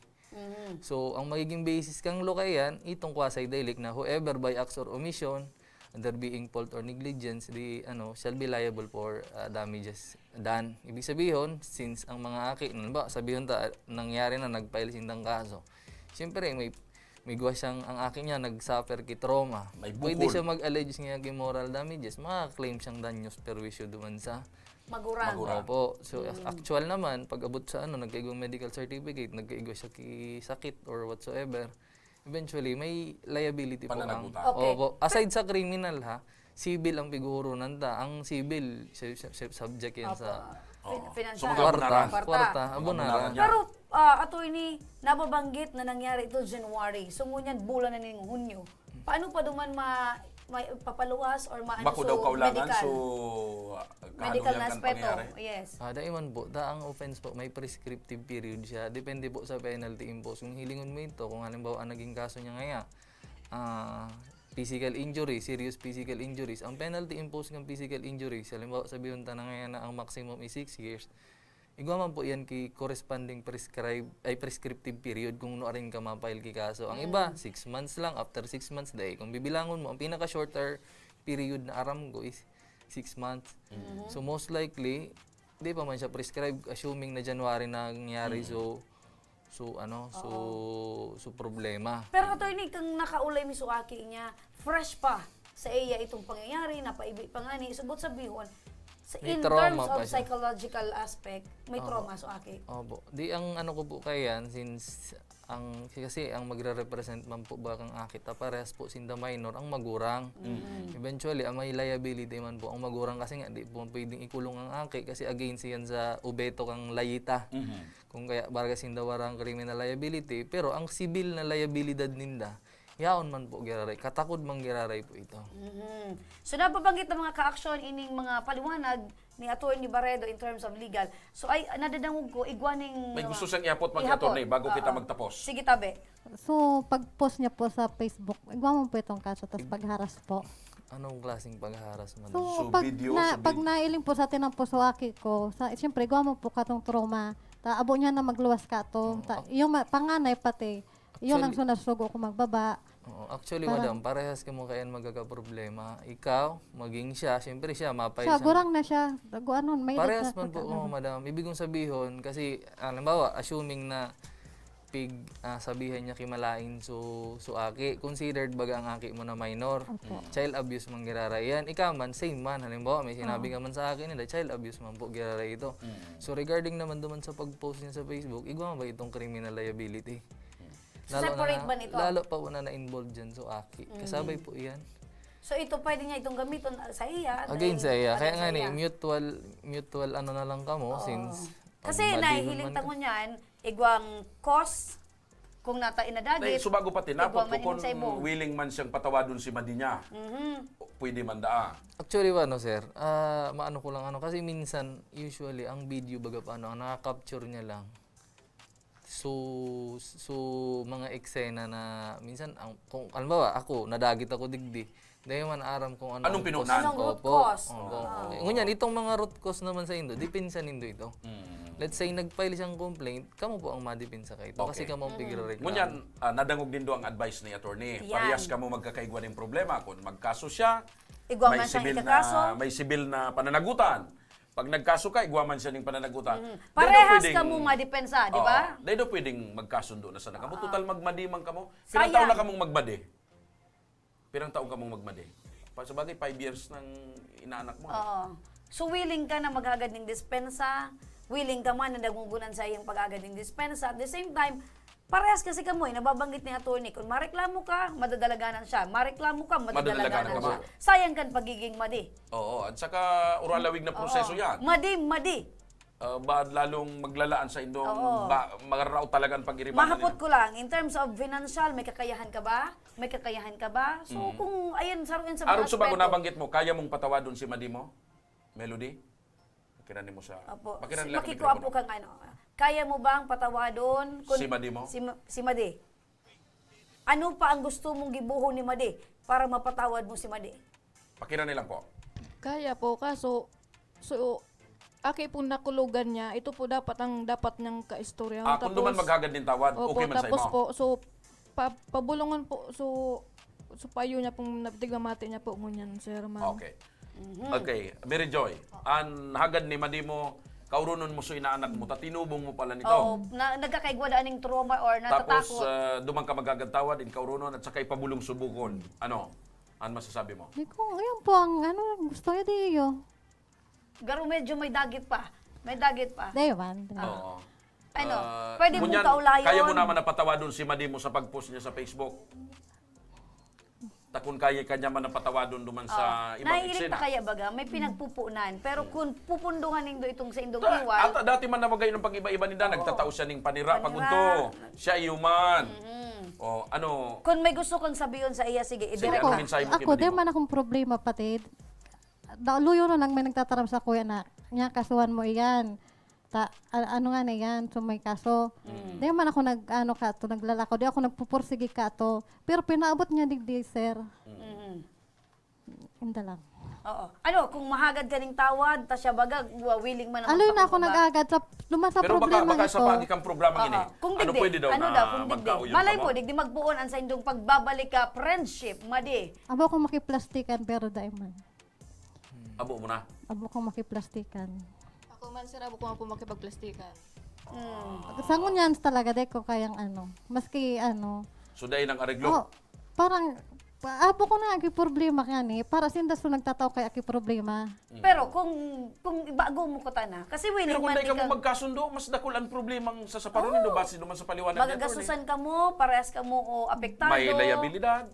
So, ang magiging basis kang law kayan, itong quasi-delict na whoever by acts or omission, there being fault or negligence, di, ano, shall be liable for ah, damages done. Ibig sabihin, since ang mga aki, ano ba, sabihin ta, nangyari na, nag-file sindang kaso. Siyempre, may, may gawa siyang, ang aki niya, nag-suffer ki trauma. May Pwede bukol. siya mag-allege niya ki moral damages, maka-claim siyang danyos perwisyo duman sa Magurang. Magurang. Opo. So, actual naman, pag abot sa ano, nagkaigwang medical certificate, nagkaigwa siya ki sakit or whatsoever, eventually, may liability po ang... Pananagutan. Okay. Opo. Aside sa criminal ha, civil ang piguhurunan ta. Ang civil, sub- sub- subject yan Opo. sa Fin- Oo. financial. So, mga kwarta. abunaran. Kwarta. Kwarta, abunaran. Abunaran yan. Pero, Ah, attorney, nababanggit na nangyari ito January. So, ngunyan, bulan na ning Hunyo. Paano pa duman ma-, ma-, papaluwas or maano Bako so daw kaulangan, medical? so, ah, Medical kanuyan na kan aspeto, pangyayari? yes. Ah, dai man po. Ta ang offense po, may prescriptive period siya. Depende po sa penalty imposed. Kung hilingon mo ito, kung halimbawa ang naging kaso niya ngaya, ah, physical injury, serious physical injuries, ang penalty imposed ng physical injuries, halimbawa, sabihon ta na ngayon na ang maximum is six years, igwa man po yan kay corresponding prescribe, ay, prescriptive period kung nuarin ka ma-file ki kaso. Ang iba, Mm. six months lang. After six months, dai. Kung bibilangon mo, ang pinaka-shorter period na aram ko is six months. Mm. So, most likely, di pa man siya prescribe, assuming na January na nangyari. Mm. So, so, ano, so, Oo. so problema. Pero, attorney, kang nakaulay mi so aki niya, fresh pa sa iya itong pangyayari, napaibi pa ngani. So, buot sabihon, sa, May in trauma terms pa of siya. psychological aspect, may Opo. trauma so aki. Opo. Di, ang ano ko po kaya yan, since ang, kasi ang magre-represent man po ba kang aki ta, parehas po sinda minor, ang magurang. Mm. Eventually, ang may liability man po, ang magurang kasi nga, di po pwedeng ikulong ang aki kasi against yan sa ubeto kang layita. Mhm. Kung kaya, baga sinda warang criminal liability, pero ang sibil na liabilidad ninda, yaon man po giraray, katakod man giraray po ito. Mhm. So, nababanggit na mga kaaksyon ining mga paliwanag ni Attorney Barredo in terms of legal. So, ay, nadadangog ko, igwa ning May gusto siyang ihapot, mag-, ihapot. attorney, bago kita Oo. magtapos. Sige, tabi. So, pag-post niya po sa Facebook, igwa mo po itong kaso, tas Ig- pagharas po. Anong klaseng pagharas, madam? So, So, pag video, na, so pag vid- nailing po sa atin ang puso aki ko, sa, siyempre, igwa mo po katong trauma. Ta, abo niya na magluwas ka to. Oo, Ta, ak- yung ma-, panganay pati, yun ang Actually, sunasugo ko magbaba. Oo, actually, Parang madam, parehas kamo kayan magkakaproblema. Ikaw, maging siya, siyempre siya, mapay Siya, siyang gurang na siya. Tago anon, may Parehas edad na man po, pagka-, oo, ano. madam. Ibig kong sabihon, kasi, halimbawa, assuming na pig, ah, sabihan niya kimalain so, so aki, considered baga ang aki mo na minor. Opo. Mm. Child abuse man giraray yan. Ikaw man, same man. Halimbawa, may sinabi Oo. ka man sa akin nila, child abuse man po giraray ito. Mm. So, regarding naman duman sa pag-post niya sa Facebook, igwa ba itong criminal liability? Mm. So, Lalo na separate na, ba nito? lalo pa po na na-involved dyan so aki. Mm. Kasabay po yan. So, ito pwede niya itong gamiton, ah, sa iya, Again, dahil sa iya. Kaya again nga sa ni, iya. mutual, mutual ano na lang kamo, Oo. since Kasi pag madigon nahihiling man ta ka. ngunyan, igwang cause, kung nata inadagit, Nay, subago pa tinapot igwang ko man kung sa imo. willing man siyang patawadon si madi niya. Mhm. O, pwede man daa. Actually, ano, sir, ah, maano ko lang, ano, kasi minsan, usually, ang video, baga paano, ang nakaka-capture niya lang. So, so, mga eksena na, minsan, ang, kung, halimbawa, ako, nadagit ako digdi, dahil man aram kung ano Anong ang pinunan? cause. Anong root Opo. cause? Oo. Ah. Ngunyan, itong mga root cause naman sa indo, depensa nindo ito. Mm. Let's say, nag-file siyang complaint, kamo po ang madepensa kayo. Kasi Okay. kamo ang Mm. pigrereklamo. Ngunyan, ah, nadangog nindo ang advice ni attorney. Yan. Parehas kamo magkakaigwa ning problema. Kung magkaso siya, Igwa may man siyang sibil ikakaso. na, may sibil na pananagutan. Pag nagkaso ka, igwa man siya ning pananagutan. Mm. Dahil daw Parehas pwedeng kamo madepensa, di ba? Oo. Dahil daw pwedeng magkasundo na sana kamo. Oo. Total, magmadi man kamo. Pirang Sayang. taon na kamong magmadi? Pirang taon kamong magmadi? Pa, sa bagay, five years nang inaanak mo, eh. Oo. So, willing ka na maghagad ning dispensa, willing ka man na dangogon an saiyang paghagad ning dispensa. At the same time, parehas kasi kamo, eh, nababanggit ni attorney, kung mareklamo ka, madadalaganan siya. Mareklamo ka, Madadalaganan madadalaganan ka siya. ba? Sayang kan pagiging madi. Oo, at saka uralawig na proseso Oo. yan. Madi, madi. Ah, ba, lalong maglalaan sa indong Oo. ba, magaraot talaga ang pag-iribanan Mahapot nila. ko lang, in terms of financial, may kakayahan ka ba? May kakayahan ka ba? So, Mm. kung, ayan, saruin sa mga Arog sa bago aspeto. nabanggit mo, kaya mong patawadon si madi mo? Melody? Pakiran mo sa, Opo. pakiran Si-, lang ang makikuha mikropono. po kang ano. Kaya mo bang patawadon kun Si madi mo? si ma-, si madi? Ano pa ang gusto mong gibohon ni madi para mapatawad mo si madi? Pakiran lang po. Kaya po, kaso, so, aki pong nakulogan niya, ito po dapat ang dapat niyang kaistoryahan. Ah, kung duman Tapos, maghagad nin tawad, opo, okay man sa tapos imo? po, so, pa-, pabulungan po, so, so, payo niya pong nabtigmamati niya po ngunyan, sir, ma'am. Okay. Mhm. Okay, Mary Joy, an hagad ni madi mo, kauronon mo so inaanak mo, ta tinubong mo pala nito. Oo, na, nagkakaigwa daan ning trauma or Tapos, natatakot. ah, duman ka maghagad tawad, in kauronon, at saka ipabulong subukon. Ano? Ano masasabi mo? Di ko, ayun po ang, ano, gusto niya, di iyo. Garo medyo may dagit pa. May dagit pa. Di man. Ah. Oo. Ano? Ah, Pwede mong ngunyan, kaulayon. kaya mo naman napatawadon si madi mo sa pag-post niya sa Facebook? Ta kun kaya ka niya man ang patawadon duman sa ibang eksena. Nahihiling ta kaya baga, may pinagpupunan. Pero kun pupunduhan nindo itong sa indong Ta-, iwal, ata dati man na bagay ng pag-iba-iba ninda, oo, nagtatao siya ning panira, panira, pag udto, siya human. Mm. O, ano? Kun may gusto kang sabihon sa iya, sige, sige, idire ano ka. Mensahe mo kay Ako, di Madimo? Man akong problema, patid. Da-, luyo na nang may nagtataram sa kuya na, "Nya, kasuhan mo iyan." Ta-, a-, ano nga na yan, so may kaso. Mm. Di man ako nag-, ano ka to, naglalako, di ako nagpupursige ka to. Pero pinaabot niya digdi, sir. Mm. Inda lang. Oo. Ano, kung mahagad ka ning tawad, ta siya baga, wa-, willing man na Aloy na ako magpakumbaba. Nag-agad sa, duman sa Pero baka, problema baka niya sa to. Pagi kang problema Oo. Ini. Kung Ano digdi, pwede daw ano na daw, kung digdi. Magkauyon Malay ka mo, mo? Digdi magpuon ang sa indong pagbabalik ka, friendship, madi. Abo akong makiplastikan, pero dai man. Abo mo na. Abo akong makiplastikan. Ako man, sir, abo ko nga po makipagplastikan. Mm. Sa ngunyan talaga, di ko kayang ano. Maski ano. So, dai nang areglo? Oh, parang, abo ko na aki problema ka ni. Para sinda so nagtataw kay aki problema. Mm. Pero kung, kung ibago mo ko ta na, kasi willing Pero kung man dai ka mo ikaw magkasundo, mas dakul ang problemang sa saparon Oo. Nindo, base duman sa paliwanag ni attorney. Magagasusan ka mo, parehas ka mo o apektado. May liabilidad.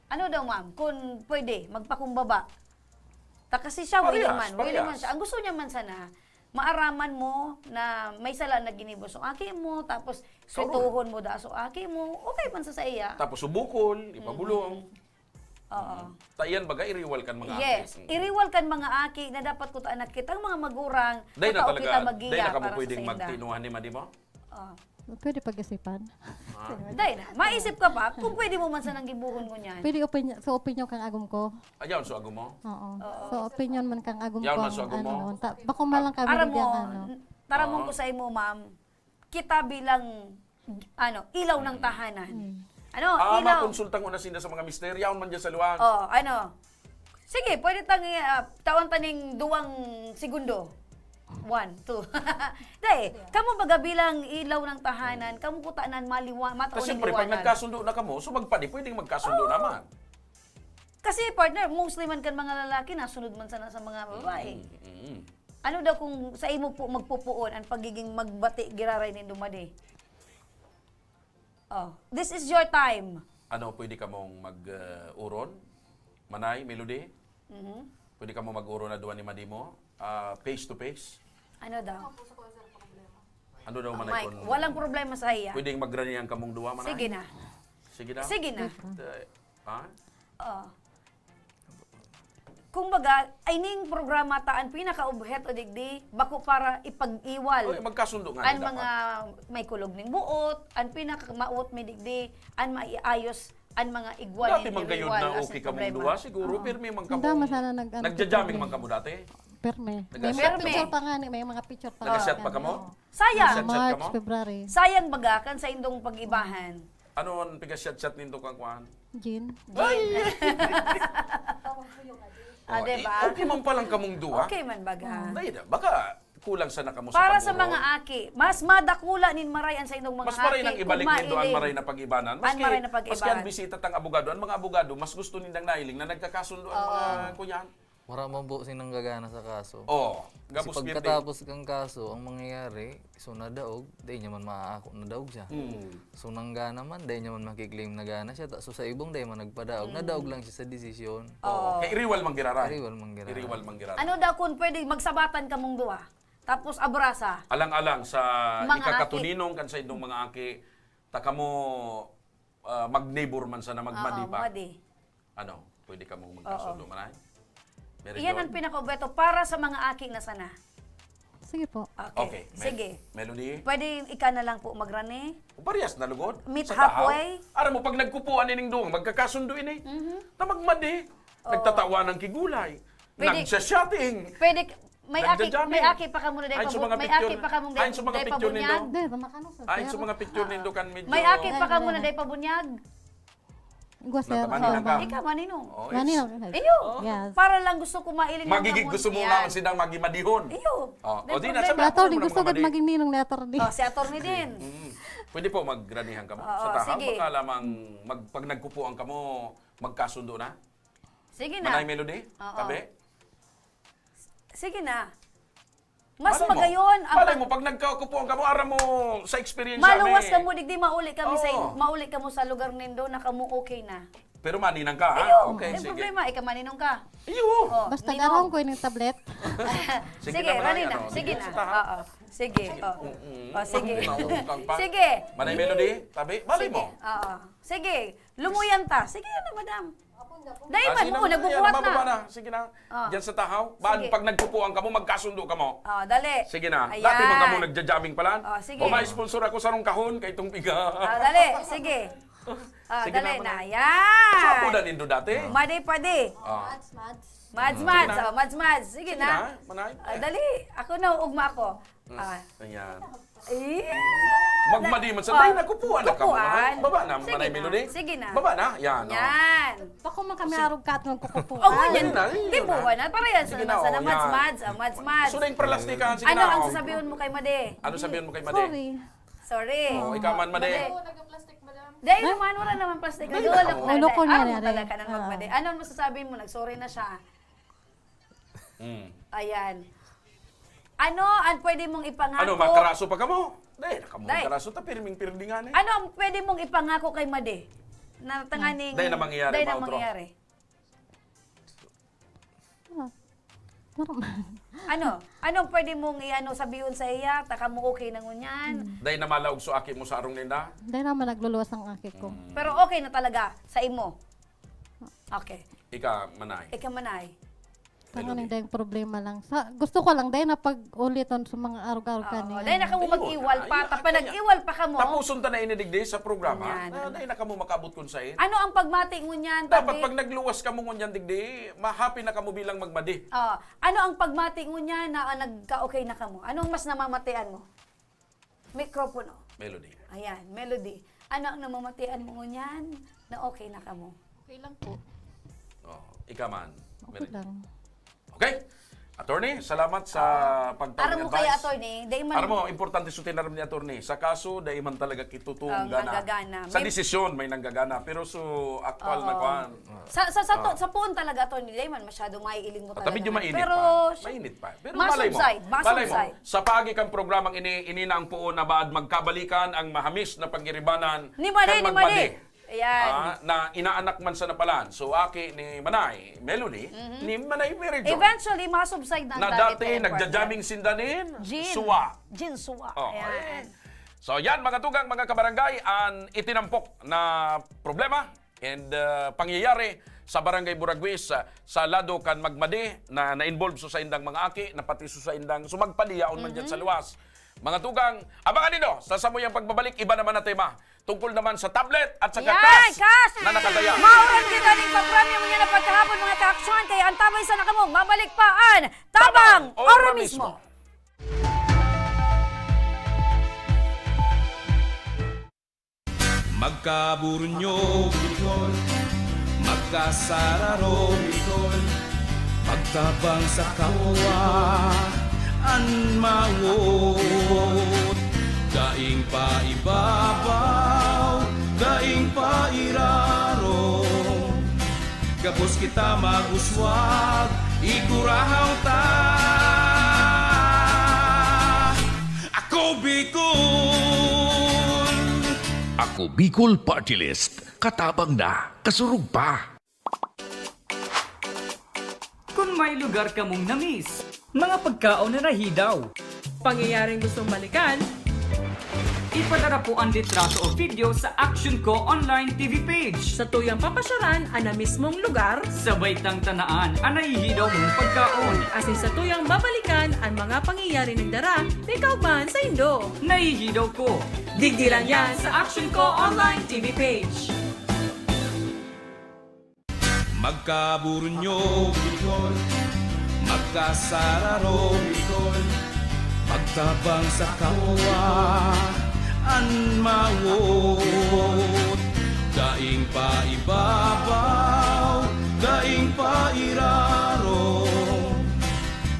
Ano daw, ma'am? Kung pwede, magpakumbaba. Ta kasi siya, willing Parehas, man, willing man parehas. Siya. Ang gusto niya man sana, maaraman mo na may sala na ginibo so aki mo, tapos Karon. Swetohon mo da so aki mo, okay man sa saiya. Tapos subukol, ipabulong. Mm-mm. Oo. Mm. Ta iyan baga, iriwal kan mga Yes. Aki. Mm. Iriwal kan mga aki na dapat kuta anak kitang mga magurang, Dahil na kutao talaga, kita maggiya dahil na kamo para sa pwedeng sainda. Magtinuhan ni Madimo? Ah. Pwede pag-isipan. Ah. Dai na. Maisip ka pa kung pwede mo man sanang gibuhon ngunyan. Pwede opinyo-, so opinyon kang agom ko? Ayaw, so agom mo? Oo. Oo. So opinyon man kang agom Yaw ko man, ang so agom mo? Ano, ta-, bako man lang kami Aram mo, bigyan, ano. Taramon Oo. ko sa imo, ma'am. Kita bilang, ano, ilaw ng Mm. tahanan. Mm. Ano, Ah, ilaw. Makonsulta ko na sinda sa mga mister. Yaon man dyan sa luwag. Oh, ano. Sige, pwede tang, ah, tawan ta ning duwang segundo. One, two. Dai, kamo baga bilang ilaw ng tahanan, kamo kutanan maliwa-, Ta siyempre, pag matalong liwanag. Nagkasundo na kamo, so magpadi, pwedeng magkasundo Oo. naman. Kasi, partner, mostly man kan mga lalaki, nasunod man sana sa mga babae. Mm, mm, mm. Ano daw kung sa imo po magpupuon ang pagiging magbati giraray nindo madi? Oh, this is your time. Ano, pwede kamong mag, uh, uron? Manay, Melody? Mhm. Pwede kamo mag-uron na duwa ni Madimo? Ah, face to face? Ano daw? Ano daw, Manay, Mike, kung walang problema sa iya. Pwedeng magranihan kamong duwa, Manay? Sige na. Sige na? Sige na. Eh, ha? Oh. Kumbaga, ay ning programa ta, ang pinaka-obheto digdi, bako para ipag-iwal Oy, magkasundo nga ang dapat. Mga may kulog ning buot, ang pinakamaot mi digdi, ang maiayos, ang mga igwa Dati ning man gayod iriwal, na as okay in kamong problema. Duwa, siguro, Oo. Pirmi man kamo. Ang dama sana nag-, ano, Nagja-jamming pirmi. Man kamo dati? Pirmi. May mga Pirmi. Picture pa nga ni, may mga picture pa Nag-chat nga pa ni. Kamo? Sayang. Nag-chat-chat March, kamo? February. Sayang baga kan sa indong pag-ibahan. Ano ang piga-chat-chat nindo kan kuan? Jean. Ay! Ah, Oh, diba? Eh, okay man palang kamong duwa. Okay man baga. Dahil na, baka kulang sana kamo sa Para sa pag-uron. Mga aki, mas madakula nin maray an sa indong mga Mas maray aki nang kung ibalik nindo an maili maray na pag-ibanan. An maray na pag-ibanan. Maski bisita tang abogado, ang mga abogado, mas gusto nindang nailing na nagkakasundo ang Oo. Mga kuyan. Wara man po sinang gagana sa kaso. Oh, gabos Kasi pagkatapos kan kaso, ang mangyayari, so nadaog, dai niya man maaako, nadaog siya. Mm. So nanggana man, dai niya man makiklaim na gana siya. Ta-, so sa ibong dai man nagpadaog, Mm. nadaog lang siya sa desisyon. Oo. Oo. Kay iriwal man giraray. Iriwal man giraray. Iriwal man giraray. Ano daw kung pwede magsabatan kamong duwa? Tapos abrasa? Alang-alang sa Mga ikakatuninong aki. Kan sa indong mga aki, ta kamo, ah, mag-neighbor man sana, magmadi Oo, pa. Madi. Ano, pwede kamong magkasundo, Oo. Manay? Very Iyan good. Ang pinaka-obheto para sa mga aki na sana. Sige po. Okay. Okay. Mel-, Sige. Melody? Pwede ika na lang po magrani? O, parehas na lugod. Meet Sa tahaw. Halfway. Aram mo, pag nagkupuan ining duwang, magkakasundo ini. Mhm. Na magmadi. Oo. Nagtatawanan ki gulay. Pwede, Nagsha-shooting. Pwede, may aki, Nagja-jamming. May aki pa kamo na day Ay, sa pabu-, mga may picture, aki pa kamo na day, ay, sa mga day picture pabunyag. Nindo. Hindi, makano sa Ay, sa mga picture nindo kan medyo May aki pa kamo na day pabunyag. Igwa, sir. Nataman Oo. Lang ka. Ikaw, maninong? Oh, Maninong. Iyo. Yes. Para lang gusto ko mailing Magiging gusto mo nga ang sidang maging madihon. Iyo. Oh, Then o di na, problema. Sabi Attorney, mo gusto ng ko mga maging ninong ni attorney. Oh, si attorney din. Mm. Pwede po, magranihan kamo. Oo, Sa tahaw, sige. Baka lamang mag-, pag nagkupuan kamo, magkasundo na. Sige na. Manay Melody, Oo. Tabi? Sige na. Mas Malay mo. Magayon ang Malay pag- mo, pag nagkakupuan kamo, aram mo, sa experience Maluwas namin. Kamo, digdi mauli kami sa Oo. In-, mauli kamo sa lugar nindo na kamo okay na. Pero maninang ka, ha? Iyo, okay, sige. Problema, ika maninong ka. Iyo. Oh, Basta ninong. Darahon ko yung tablet. Sige Sige, na, Manay, Manay, na. ano, Sige dito na. sa tahaw. Oo. Sige, Sige. oh. Mm-mm. Oh, sige. Maurong kang pa. Sige. Manay Melody, tabi, bali Sige. mo. Oo. Sige. Lumuyan ta. Sige na, madam. Dahil Ah, man sige mo, na, nagbubuhat yan, mababa na. na. Sige na. Ah. Diyan sa tahaw. Baan, Sige. pag nagpupuan ka mo, magkasundo ka mo. Ah, dali. Sige na. Ayan. Dati man ka mo nagja-jamming palan. Ah, sige. O, may sponsor ako sa rong kahon, kay itong piga. Ah, dali. Sige. Ah, Sige dali na, na. Manay. Yan. Sa ako na nindo dati. Madi, padi. Ah. Mads, Mads. Mads, Sige Mads. na. Oh, Mads, Mads. Sige Sige na. na, Manay. Ah, dali. Ako na, ugma ako. Mm. Ah. Ayan. Eh. Magmadi man sa Oh, tayo, nagkupuan na ka mo, ha? kupuan. Baba na, Sige Manay na. Melody. Sige na. Baba na, yan, oh. Yan. Bako man kami arog ka at magkukupuan. Oh, ngunyan. Ayun na, ayun Di na. buwan na. Para yan sa Sige naman na, sana oh, Mads, yan. Mads, ah, Mads, Mads. So, na yung pralastikan, sige Ano na, ang oh. sasabihin mo kay Madi? Ano sabihin mo kay Madi? Sorry. Sorry. Oh, ikaw man, Madi. Madi. Dahil naman, wala naman plastic. Dahil Nag-uulok ako. na. Ulo ko Ay, na arog rin. talaga ka nang Ah. magmadi. Ano ang masasabi mo? Nag-sorry na siya. Mm. Ayan. Ano ang pwede mong ipangako? Ano, makaraso pa kamo? Dahil na kamo Day. karaso, ta pirming-pirmi nga na eh. Ano ang pwede mong ipangako kay Madi? Na tanganing Day na mangyayari, day na mautro. mangyayari. Ah, maram- Ano? Anong pwede mong i-ano, sabihon sa iya? Ta kamo okay na ngunyan? Hmm. Day na malaog so aki mo sa arong ninda? Day naman nagluluwas ang aki ko. Mm. Pero okay na talaga sa imo? Okay. Ika, Manay. Ika, Manay. Tangan Melody. Hindi yung problema lang. Sa, gusto ko lang, dahil na pag-uliton sa mga arog-arog Oo, kanina. dahil na kamo Ayun, mag-iwal pa. ayun, Tapos ayun. nag-iwal pa kamo. Tapuson ta na ini digdi sa programa. Yan. Na, dahil na kamo makaabot kun sain. Ano ang pagmati ngunyan, Dapat tabi? pag nagluwas kamo ngunyan digdi, ma-happy na kamo bilang magmadi. Oh, ano ang pagmati ngunyan na, ah, nagka-okay na kamo? Anong mas namamatian mo? Mikropono. Melody. Ayan, Melody. Ano ang namamatian mo ngunyan na okay na kamo? Okay lang po. Oh, ika man. Okay Melody. lang. Okay? Attorney, salamat sa Ah, pagtawag aram mo kaya, advice. Attorney, dahil man Aram mo, importante sa tinaram ni Attorney. Sa kaso, dahil man talaga kitutungan Ang na. nanggagana. Sa May desisyon, may nanggagana. Pero so, actual na Oo. kwan. Sa, sa, sa, Ah. to, sa puon talaga, Attorney, dahil man masyado maiiling mo At talaga medyo na. mainit Pero, pa. siya- Mainit pa. Pero malay mo, Masubside, malay mo, masubside. sa paagi kang programang ini, ini na ang puon na baad magkabalikan ang mahamis na pagiribanan Ni Madi, kan ni Madi. Magmadi. Ayan. Ah, na inaanak man sa napalan. So, aki ni Manay Melody, Mhm. ni Manay Mary Jo. Eventually, masubside na ang Na dati dati, pinagkwan nagja-jamming niya. sinda nin Gin. Suwa. Gin Suwa. Oh, Ayan. eh. So, yan, mga tugang, mga kabarangay, ang itinampok na problema and, uh, pangyayari sa Barangay Buraguis, uh, sa lado kan Magmadi na na-involve sa saindang mga aki, na pati sa saindang sumagpaliyaon man dyan sa Mhm. luwas. Mga tugang, abangan nindo sa samuyang pagbabalik, iba naman na tema tungkol naman sa tablet at sa Yan, cash cash! na nakataya. Mauran kita ning papremyo mo niya na pagkahapon, mga kaaksyon, kaya antabay sana kamo, mabalik pa an Tabang Tabang Oro Oro Mismo. Mismo. Magkaburunyo, Bicol. Magkasararo, Bicol. Magtabang sa kapwa, an mawot. Daing paibabaw, daing pairarom. Gabos kita mag-uswag, igurahaw ta. Ako Bicol! Ako Bicol Party List. Katabang na, kasurog pa. Kun may lugar kamong na-miss, mga pagkaon na nahidaw, pangyayaring gustong balikan, ipadara po ang litrato o video sa Action Co Online T V page. Sa tuyang papasyaran an na mismong lugar, sabay tang tanaan an nahihidaw mong pagkaon. Asin sa tuyang babalikan an mga pangyayari nagdara nin kaugmahan saindo. Nahihidaw ko. Digdi lang yan sa Action Co Online T V page. Magkaburunyo, Bicol. Magkasararo, Bicol. Magtabang sa kapwa, an mawot. Daing paibabaw, daing pairarom.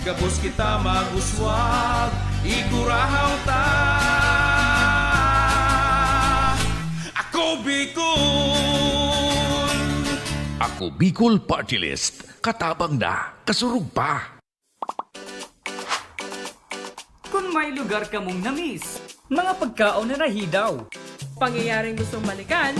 Gabos kita mag-uswag, igurahaw ta. Ako Bicol! Ako Bicol Party List. Katabang na, kasurog pa. Kun may lugar kamong na-miss, mga pagkaon na nahidaw, pangyayaring gustong balikan,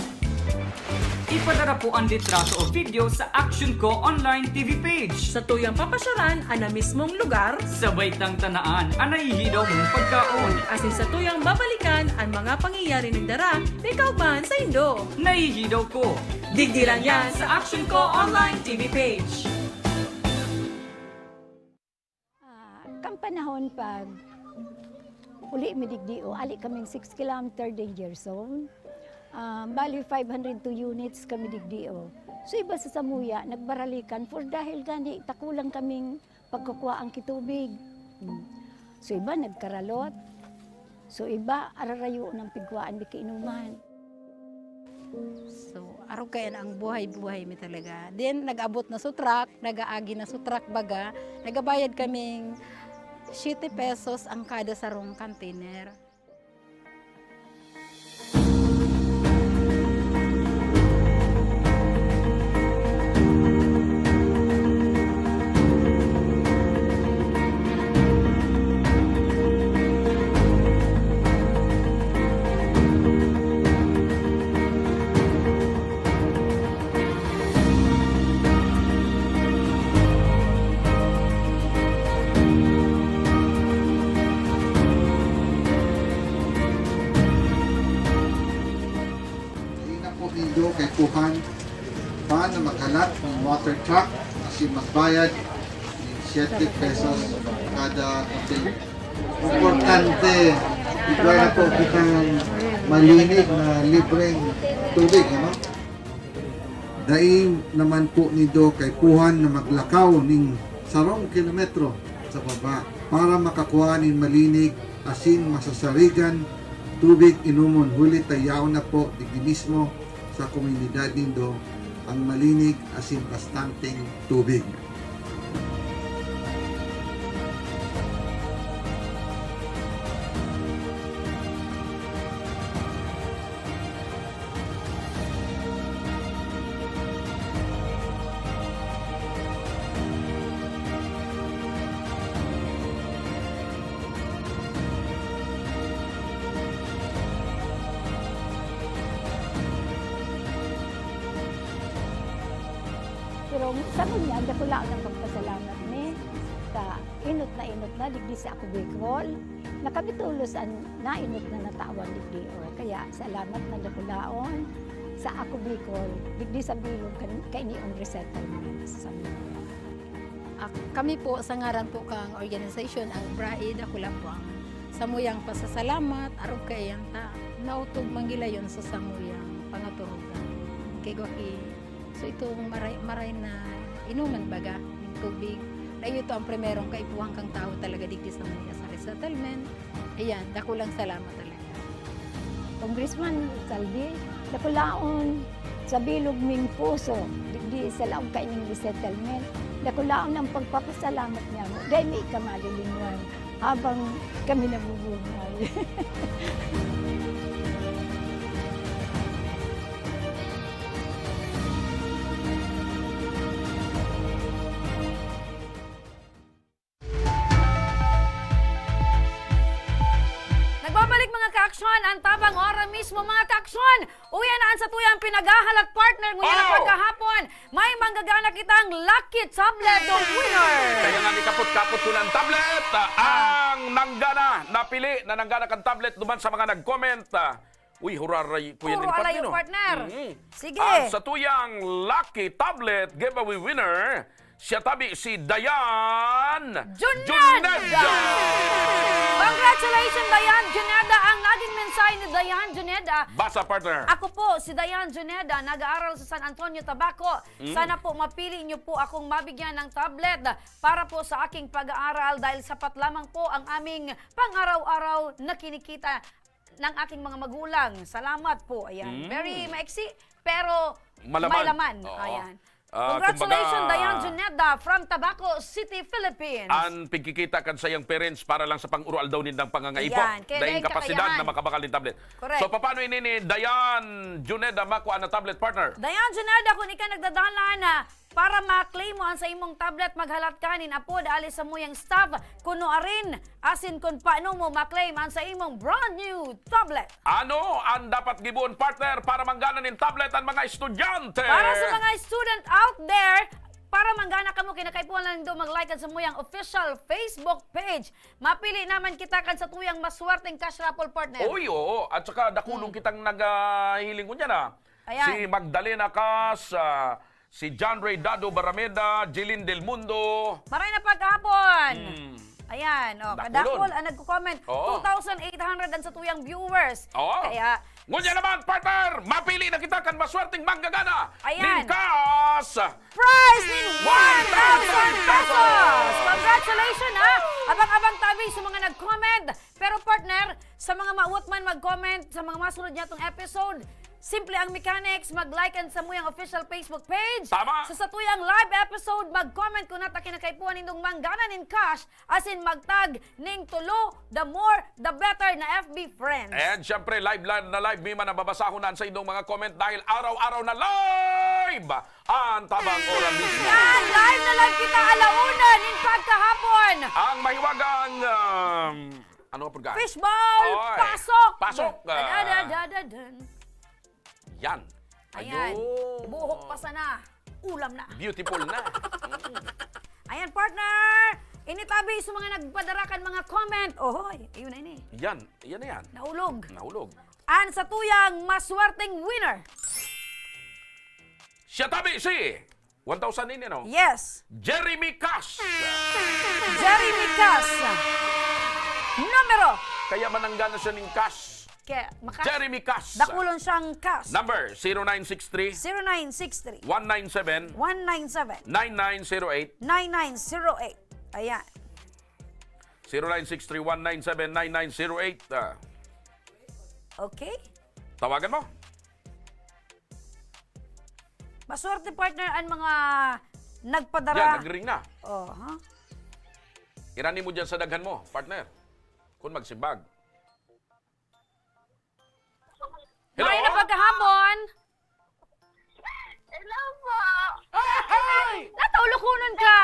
Ipadara po an litrato o video sa Action Ko Online T V page. Satuyang papasyaran an na mismong lugar. Sabay tang tanaan an nahihidaw mong pagkaon. Asin satuyang babalikan an mga pangyayari nagdara ni kauban saindo. Nahihidaw ko. Digdi lang yan sa Action Ko Online T V page. Ah, kan panahon pag uli mi digdi, o, ali kaming six kilometer danger zone. Ah, bali, five hundred two units kami digdi, o. So, iba sa samuya, nagbaralikan for dahil gani takulang kaming pagkukuhaan ki tubig. Hmm. So, iba nagkaralot. So, iba, ararayo ng pigkuhaan mi kainuman. So, arog kaiyan ang buhay-buhay mi talaga. Then, nag-abot na sa truck, nag-aagi na sa truck baga, nagabayad kaming siyete pesos ang kada sarong container. Dai na po nindo kaipuhan pa na maghalat nin water truck asin magbayad nin siyete pesos kada container. Importante, igwa na po kitang malinig na libreng tubig, ano? Dai naman po nindo kaipuhan na maglakaw nin sarong kilometro sa baba para makakua nin malinig asin masasarigan tubig inomon, huli ta yaon na po digdi mismo sa komunidad nindo ang malinig asin bastanteng tubig. Pero sa ngunyan, dakula ang pagpasalamat mi sa enot na enot na digdi sa Ako Bicol, na kami tolos an naenot na natawan digdi. O, kaya salamat na dakulaon sa Ako Bicol, digdi sa bilog kan-, kainiong resettlement sa Sambuanga. Ah, kami po, sa ngaran po kang organisasyon, ang BRAE, dakula po ang samuyang pasasalamat, arog kaiyan ta naotob manggilayon sa samuyang pangaturugan. Kay Gwaki, so itong maray, maray na inuman baga, yung tubig, na ito ang primerong kaipuhan kang tao talaga digdi sa mga sa resettlement. Ayan, dakulang salamat talaga. Congressman Saldi, dakulaon sa bilog ming puso, digdi sa laog kaining resettlement, dakulaon ang pagpapasalamat niya mo. Dahil may ika malilinwan habang kami nabubuhay. Nagbabalik, mga ka-aksyon, ang tabang ora mismo, mga ka-aksyon. Uya na an satuyang pinaghahalat partner ngunyan na Oh! pagkahapon. May manggagana kitang lucky tablet, the winner! Kaya nga, ni kapot-kapot ko ng tablet, ah, ang nanggana, napili na nanggana kang tablet duman sa mga nag-comment, ah, Uy, huraray, Kuya Puro Nel, alayo, partner, no? Partner. Mm. Sige. Ang satuyang lucky tablet giveaway winner, siya tabi si Dayan Juneda! Juneda! Congratulations, Dayan Juneda! Ang naging mensahe ni Dayan Juneda, Basa, partner. "Ako po si Dayan Juneda, nag-aaral sa San Antonio, Tabaco. Mm. Sana po mapili niyo po akong mabigyan ng tablet para po sa aking pag-aaral dahil sapat lamang po ang aming pang-araw-araw na kinikita ng aking mga magulang. Salamat po." Ayan. Mm. Very maiksi, pero Malaman. may laman. Oo. Ayan. Ah, Congratulations, kumbaga, Dayan Juneda from Tabaco City, Philippines. An pigkikita kan saiyang parents para lang sa pang-uroaldaw nindang pangangaipo. Ayan. Kaya Daing daing kapasidad kakayahan. na makabakal nin tablet. Correct. So, paano ini ni Dayan Juneda makua na tablet, partner? Dayan Juneda, kung ika nagdadalan na Para ma-claim mo an sa imong tablet, maghalat ka nin apod ali sa muyang staff, kuno arin, asin kun paano mo ma-claim an sa imong brand new tablet. Ano ang dapat gibohon, partner, para manggana nin tablet an mga estudyante? Para sa mga student out there, para manggana kamo, kinakaipuhan lang nindo mag-like an sa muyang official Facebook page. Mapili naman kita kan sa tuyang maswerteng cash raffle, partner. Oy, oo. At saka dakulong Hmm. kitang naghihiling ko niyan, ah. Ayan. Si Magdalena Cas, ah, si John Ray Dado Barameda, Jeline Del Mundo. Maray na pagkahapon. Hmm. Ayan, oh, Dakulon. kadakol ang nagko-comment. Oo. Two thousand eight hundred ang sa tuyang viewers. Oo. Kaya Ngunyan naman, partner, mapili na kita kan maswerteng manggagana Ayan. nin cash. Prize nin One thousand one thousand pesos! pesos! Congratulations, ha! Abang-abang tabi sa mga nag-comment. Pero, partner, sa mga mawot man mag-comment sa mga masunod niyatong episode, simple ang mechanics, mag-like ang samuyang official Facebook page. Tama. Sa satuyang live episode, mag-comment kun ano ta kinakaipuhan nindong manggana nin cash, asin mag-tag ning tulo, the more, the better na F B friends. And syempre, live, live na live, mi man nababasahon na sa indong mga comment dahil araw-araw na live ang Tabang Ora mismo. Yan, live na live kita alauna nin pagkahapon. Ang mahiwagang, um, ano ang pagkain? Fishball! Oy. Pasok! Pasok! Da, da, da, Ah. da, da, dun. Yan. Ayan. Ayun. Buhok pa sana. Ulam na. Beautiful na. Mm. Ayan, partner! Ini tabi sa mga nagpadara kan mga comment. Ohoy, ayun na ini. Yan. Yan na yan. Naulog. Naulog. An sa tuyang maswerteng winner. Siya tabi si one thousand ini, no? Yes. Jeremy Cas. Jeremy Cas. Numero. Kaya mananggana siya ning cash. Kaya, makas-, Jeremy Cas. Dakulon siyang cash. Number, zero nine six three, Zero nine six three. one nine seven, One nine seven. nine nine zero eight. Nine nine zero eight. Ayan. Zero nine six three one nine seven nine nine zero eight, ah. Okay. Tawagan mo. Maswerte, partner, ang mga nagpadara. Yan, nagring na. Oh, ha? Irani mo dyan sa daghan mo, partner. Kung magsimbag. Hello? Maray na pagkahapon. Hello po. Hi! Nataulokonon ka?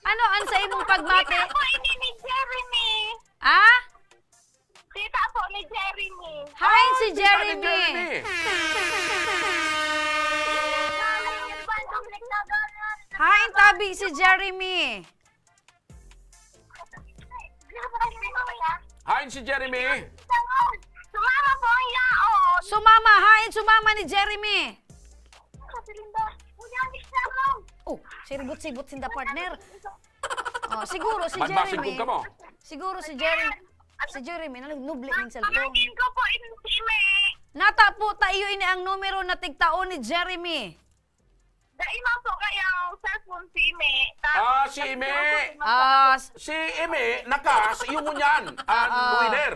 Ano ang sa imong pagbati? Tita po ini ni Jeremy. Ah? Tita po ni Jeremy. Hi, si Ay, tita ni Jeremy. Jeremy. Hi, tabi si Jeremy. Hain si Jeremy? Sumama po ang yaon. Sumama, hain sumama ni Jeremy. Oh, siribot-sibot sinda, partner. Oh, siguro si Jeremy. Magbasigkog ka mo. Siguro si Jeremy. Si Jeremy, nalubli ning cellphone. Pamangkin ko po, si Ime. Nata po ta iyo ini ang numero na tigtao ni Jeremy. Dai man po kaya ang cellphone si Ime. Ta-, Ah, si Ime. Ah, s- Si Ime, nakas, iyo ngunyan. Ang Oo. winner.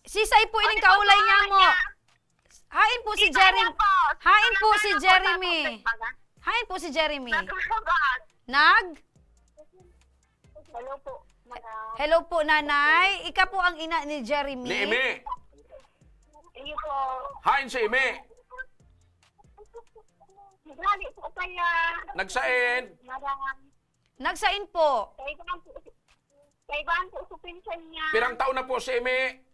Sisay po ining kaulay niya mo? Hain po si Jeremy. Hain po si Jeremy. Hain po si Jeremy. Nag? Hello po, madam. Hello po, nanay. Ika po ang ina ni Jeremy. Ni Ime. Iyo po. Hain si Ime. Gali po kaya. Nagsain. Madam. Nagsain po. Kaibahan po, kaibahan po sa pinsan niya. Pirang taon na po si Ime?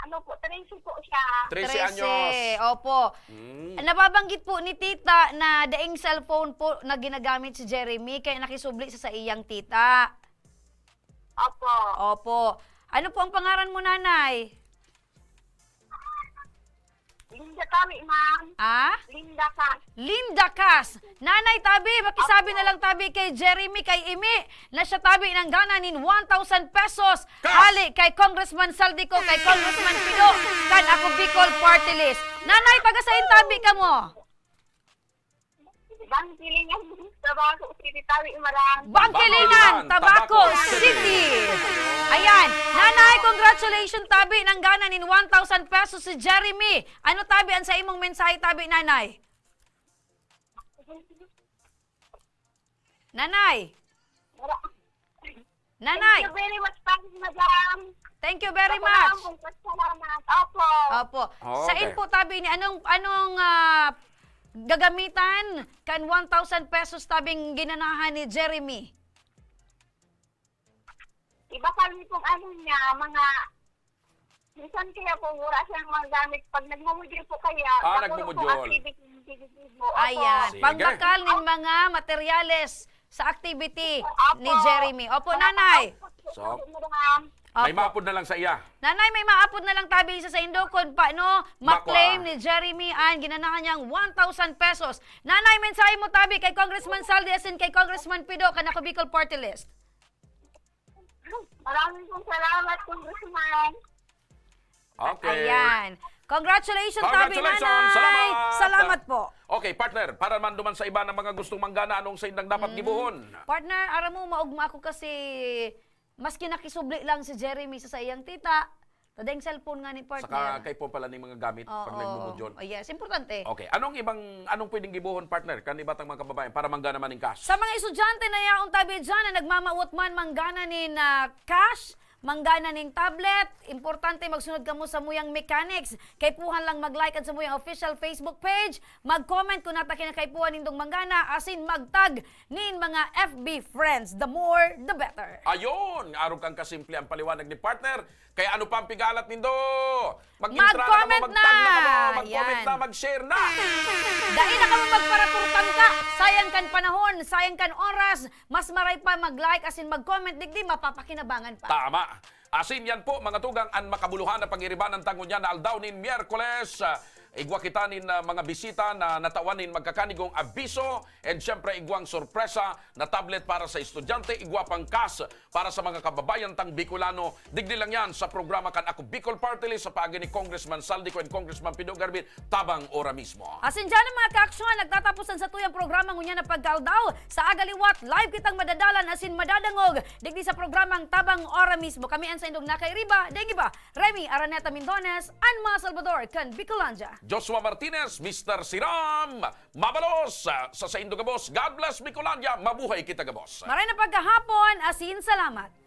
Ano po, trese po siya. Trese Trese, anyos. Opo. Mm. Nababanggit po ni tita na daing cellphone po na ginagamit si Jeremy, kaya nakisubli sa saiyang tita. Opo. Opo. Ano po ang pangaran mo, nanay? Linda Tawi, ma'am. Ah? Linda Cas. Linda Cas. Nanay Tabi, makisabi Opo. na lang tabi kay Jeremy, kay Imi, na siya tabi nanggana nin one thousand pesos. Cash! Hali kay Congressman Saldico, kay Congressman Pido, kan Ako Bicol Party List. Nanay, taga sain tabi kamo? Bangkilingan, Tabaco City, tabi, madam. Bangkilingan, Bangkilingan, Tabaco Tabaco City. City. Ayan. Nanay, congratulations, tabi nanggana nin one thousand pesos si Jeremy. Ano, tabi, ang sa imong mensahe, tabi, nanay? Nanay. Mara- Nanay. Thank you very much, Panginoon, madam. Thank you very Ako much. lang pong pasalamat. Opo. Opo. Oh, Sa okay. info tabi ni anong, anong, ah, gagamitan kan one thousand pesos tabing ginanahan ni Jeremy? Iba kami kung ano niya, mga, minsan kaya po, wala siyang mga gamit. Pag nagmumudyo po kaya, Ah, ako lang pong nagmumudyo. activity ng activity po. Opo. Ayan. Sige. Pangbakal nin mga materyales sa activity Opo. ni Jeremy. Opo, Opo. Nanay. So, Opo, madam. May Opo. maapod na lang sa iya. Nanay, may maapod na lang tabi isa sa indo kun paano Makwa. ma-claim ni Jeremy ang ginanahan niyang one thousand pesos. Nanay, mensahe mo tabi kay Congressman Saldi asin kay Congressman Pido kan Ako Bicol Party List. Maraming pong salamat, Congressman. Okay. Ayan. Congratulations, tabi, Congratulations! Nanay! Salamat! Salamat po. Okay, partner, para man duman sa iba ng mga gustong manggana, anong sa indang dapat Mm. gibohon? Partner, aram mo, maugma ako kasi maski nakisubli lang si Jeremy sa saiyang tita, tadeng cellphone nga ni partner. Saka kay po pala ning mga gamit pag Oo. nagmumudyon. Oh, yes, importante. Okay, anong ibang, anong pwedeng gibohon, partner, kan iba tang mga kababayan para manggana man ning cash? Sa mga estudyante na yaon tabi dyan na nagmamawot man manggana nin, ah, cash, manggana ning tablet, importante magsunod kamo sa muyang mechanics. Kaipuhan lang mag-like an sa muyang official Facebook page, mag-comment kun nata kinakaipuhan nindong manggana, asin mag-tag nin mga F B friends. The more, the better. Ayun! Arog kang kasimple ang paliwanag ni partner. Kaya ano pa ang pigalat nindo? Mag-intra na kamo, Mag-comment mag-tag na na! kamo, mag-comment Yan. na, mag-share na! Dai na kamo magparaturtang ka! Sayang kan panahon, sayang kan oras, mas maray pa mag-like asin mag-comment, digdi mapapakinabangan pa. Tama. Asin yan po, mga tugang, an makabuluhan na pag-iribanan ta ngunyan na aldaw nin Miyerkules. Ah, igwa kita nin, ah, mga bisita na natawan nin magkakanigong abiso, and syempre, igwang sorpresa na tablet para sa estudyante, igwa pang cash para sa mga kababayan tang Bicolano. Digdi lang yan sa programa kan Ako Bicol Party List sa paagi ni Congressman Saldico and Congressman Pido Garbin, tabang ora mismo. Asin dyan ang mga kaaksyon, nagtatapos ang satuyang programa ngunyan na pagkaldaw. Sa aga liwat, live kitang madadalan asin madadangog digdi sa programang Tabang Ora Mismo. Kami an saindong nakairiba, daing iba, Remy Araneta Mindones, an mga Salvador kan Bicolandia. Joshua Martinez, Mister Siram, mabalos sa, sa saindo gabos. God bless Bicolandia, mabuhay kita gabos. Maray na pagkahapon, asin salamat.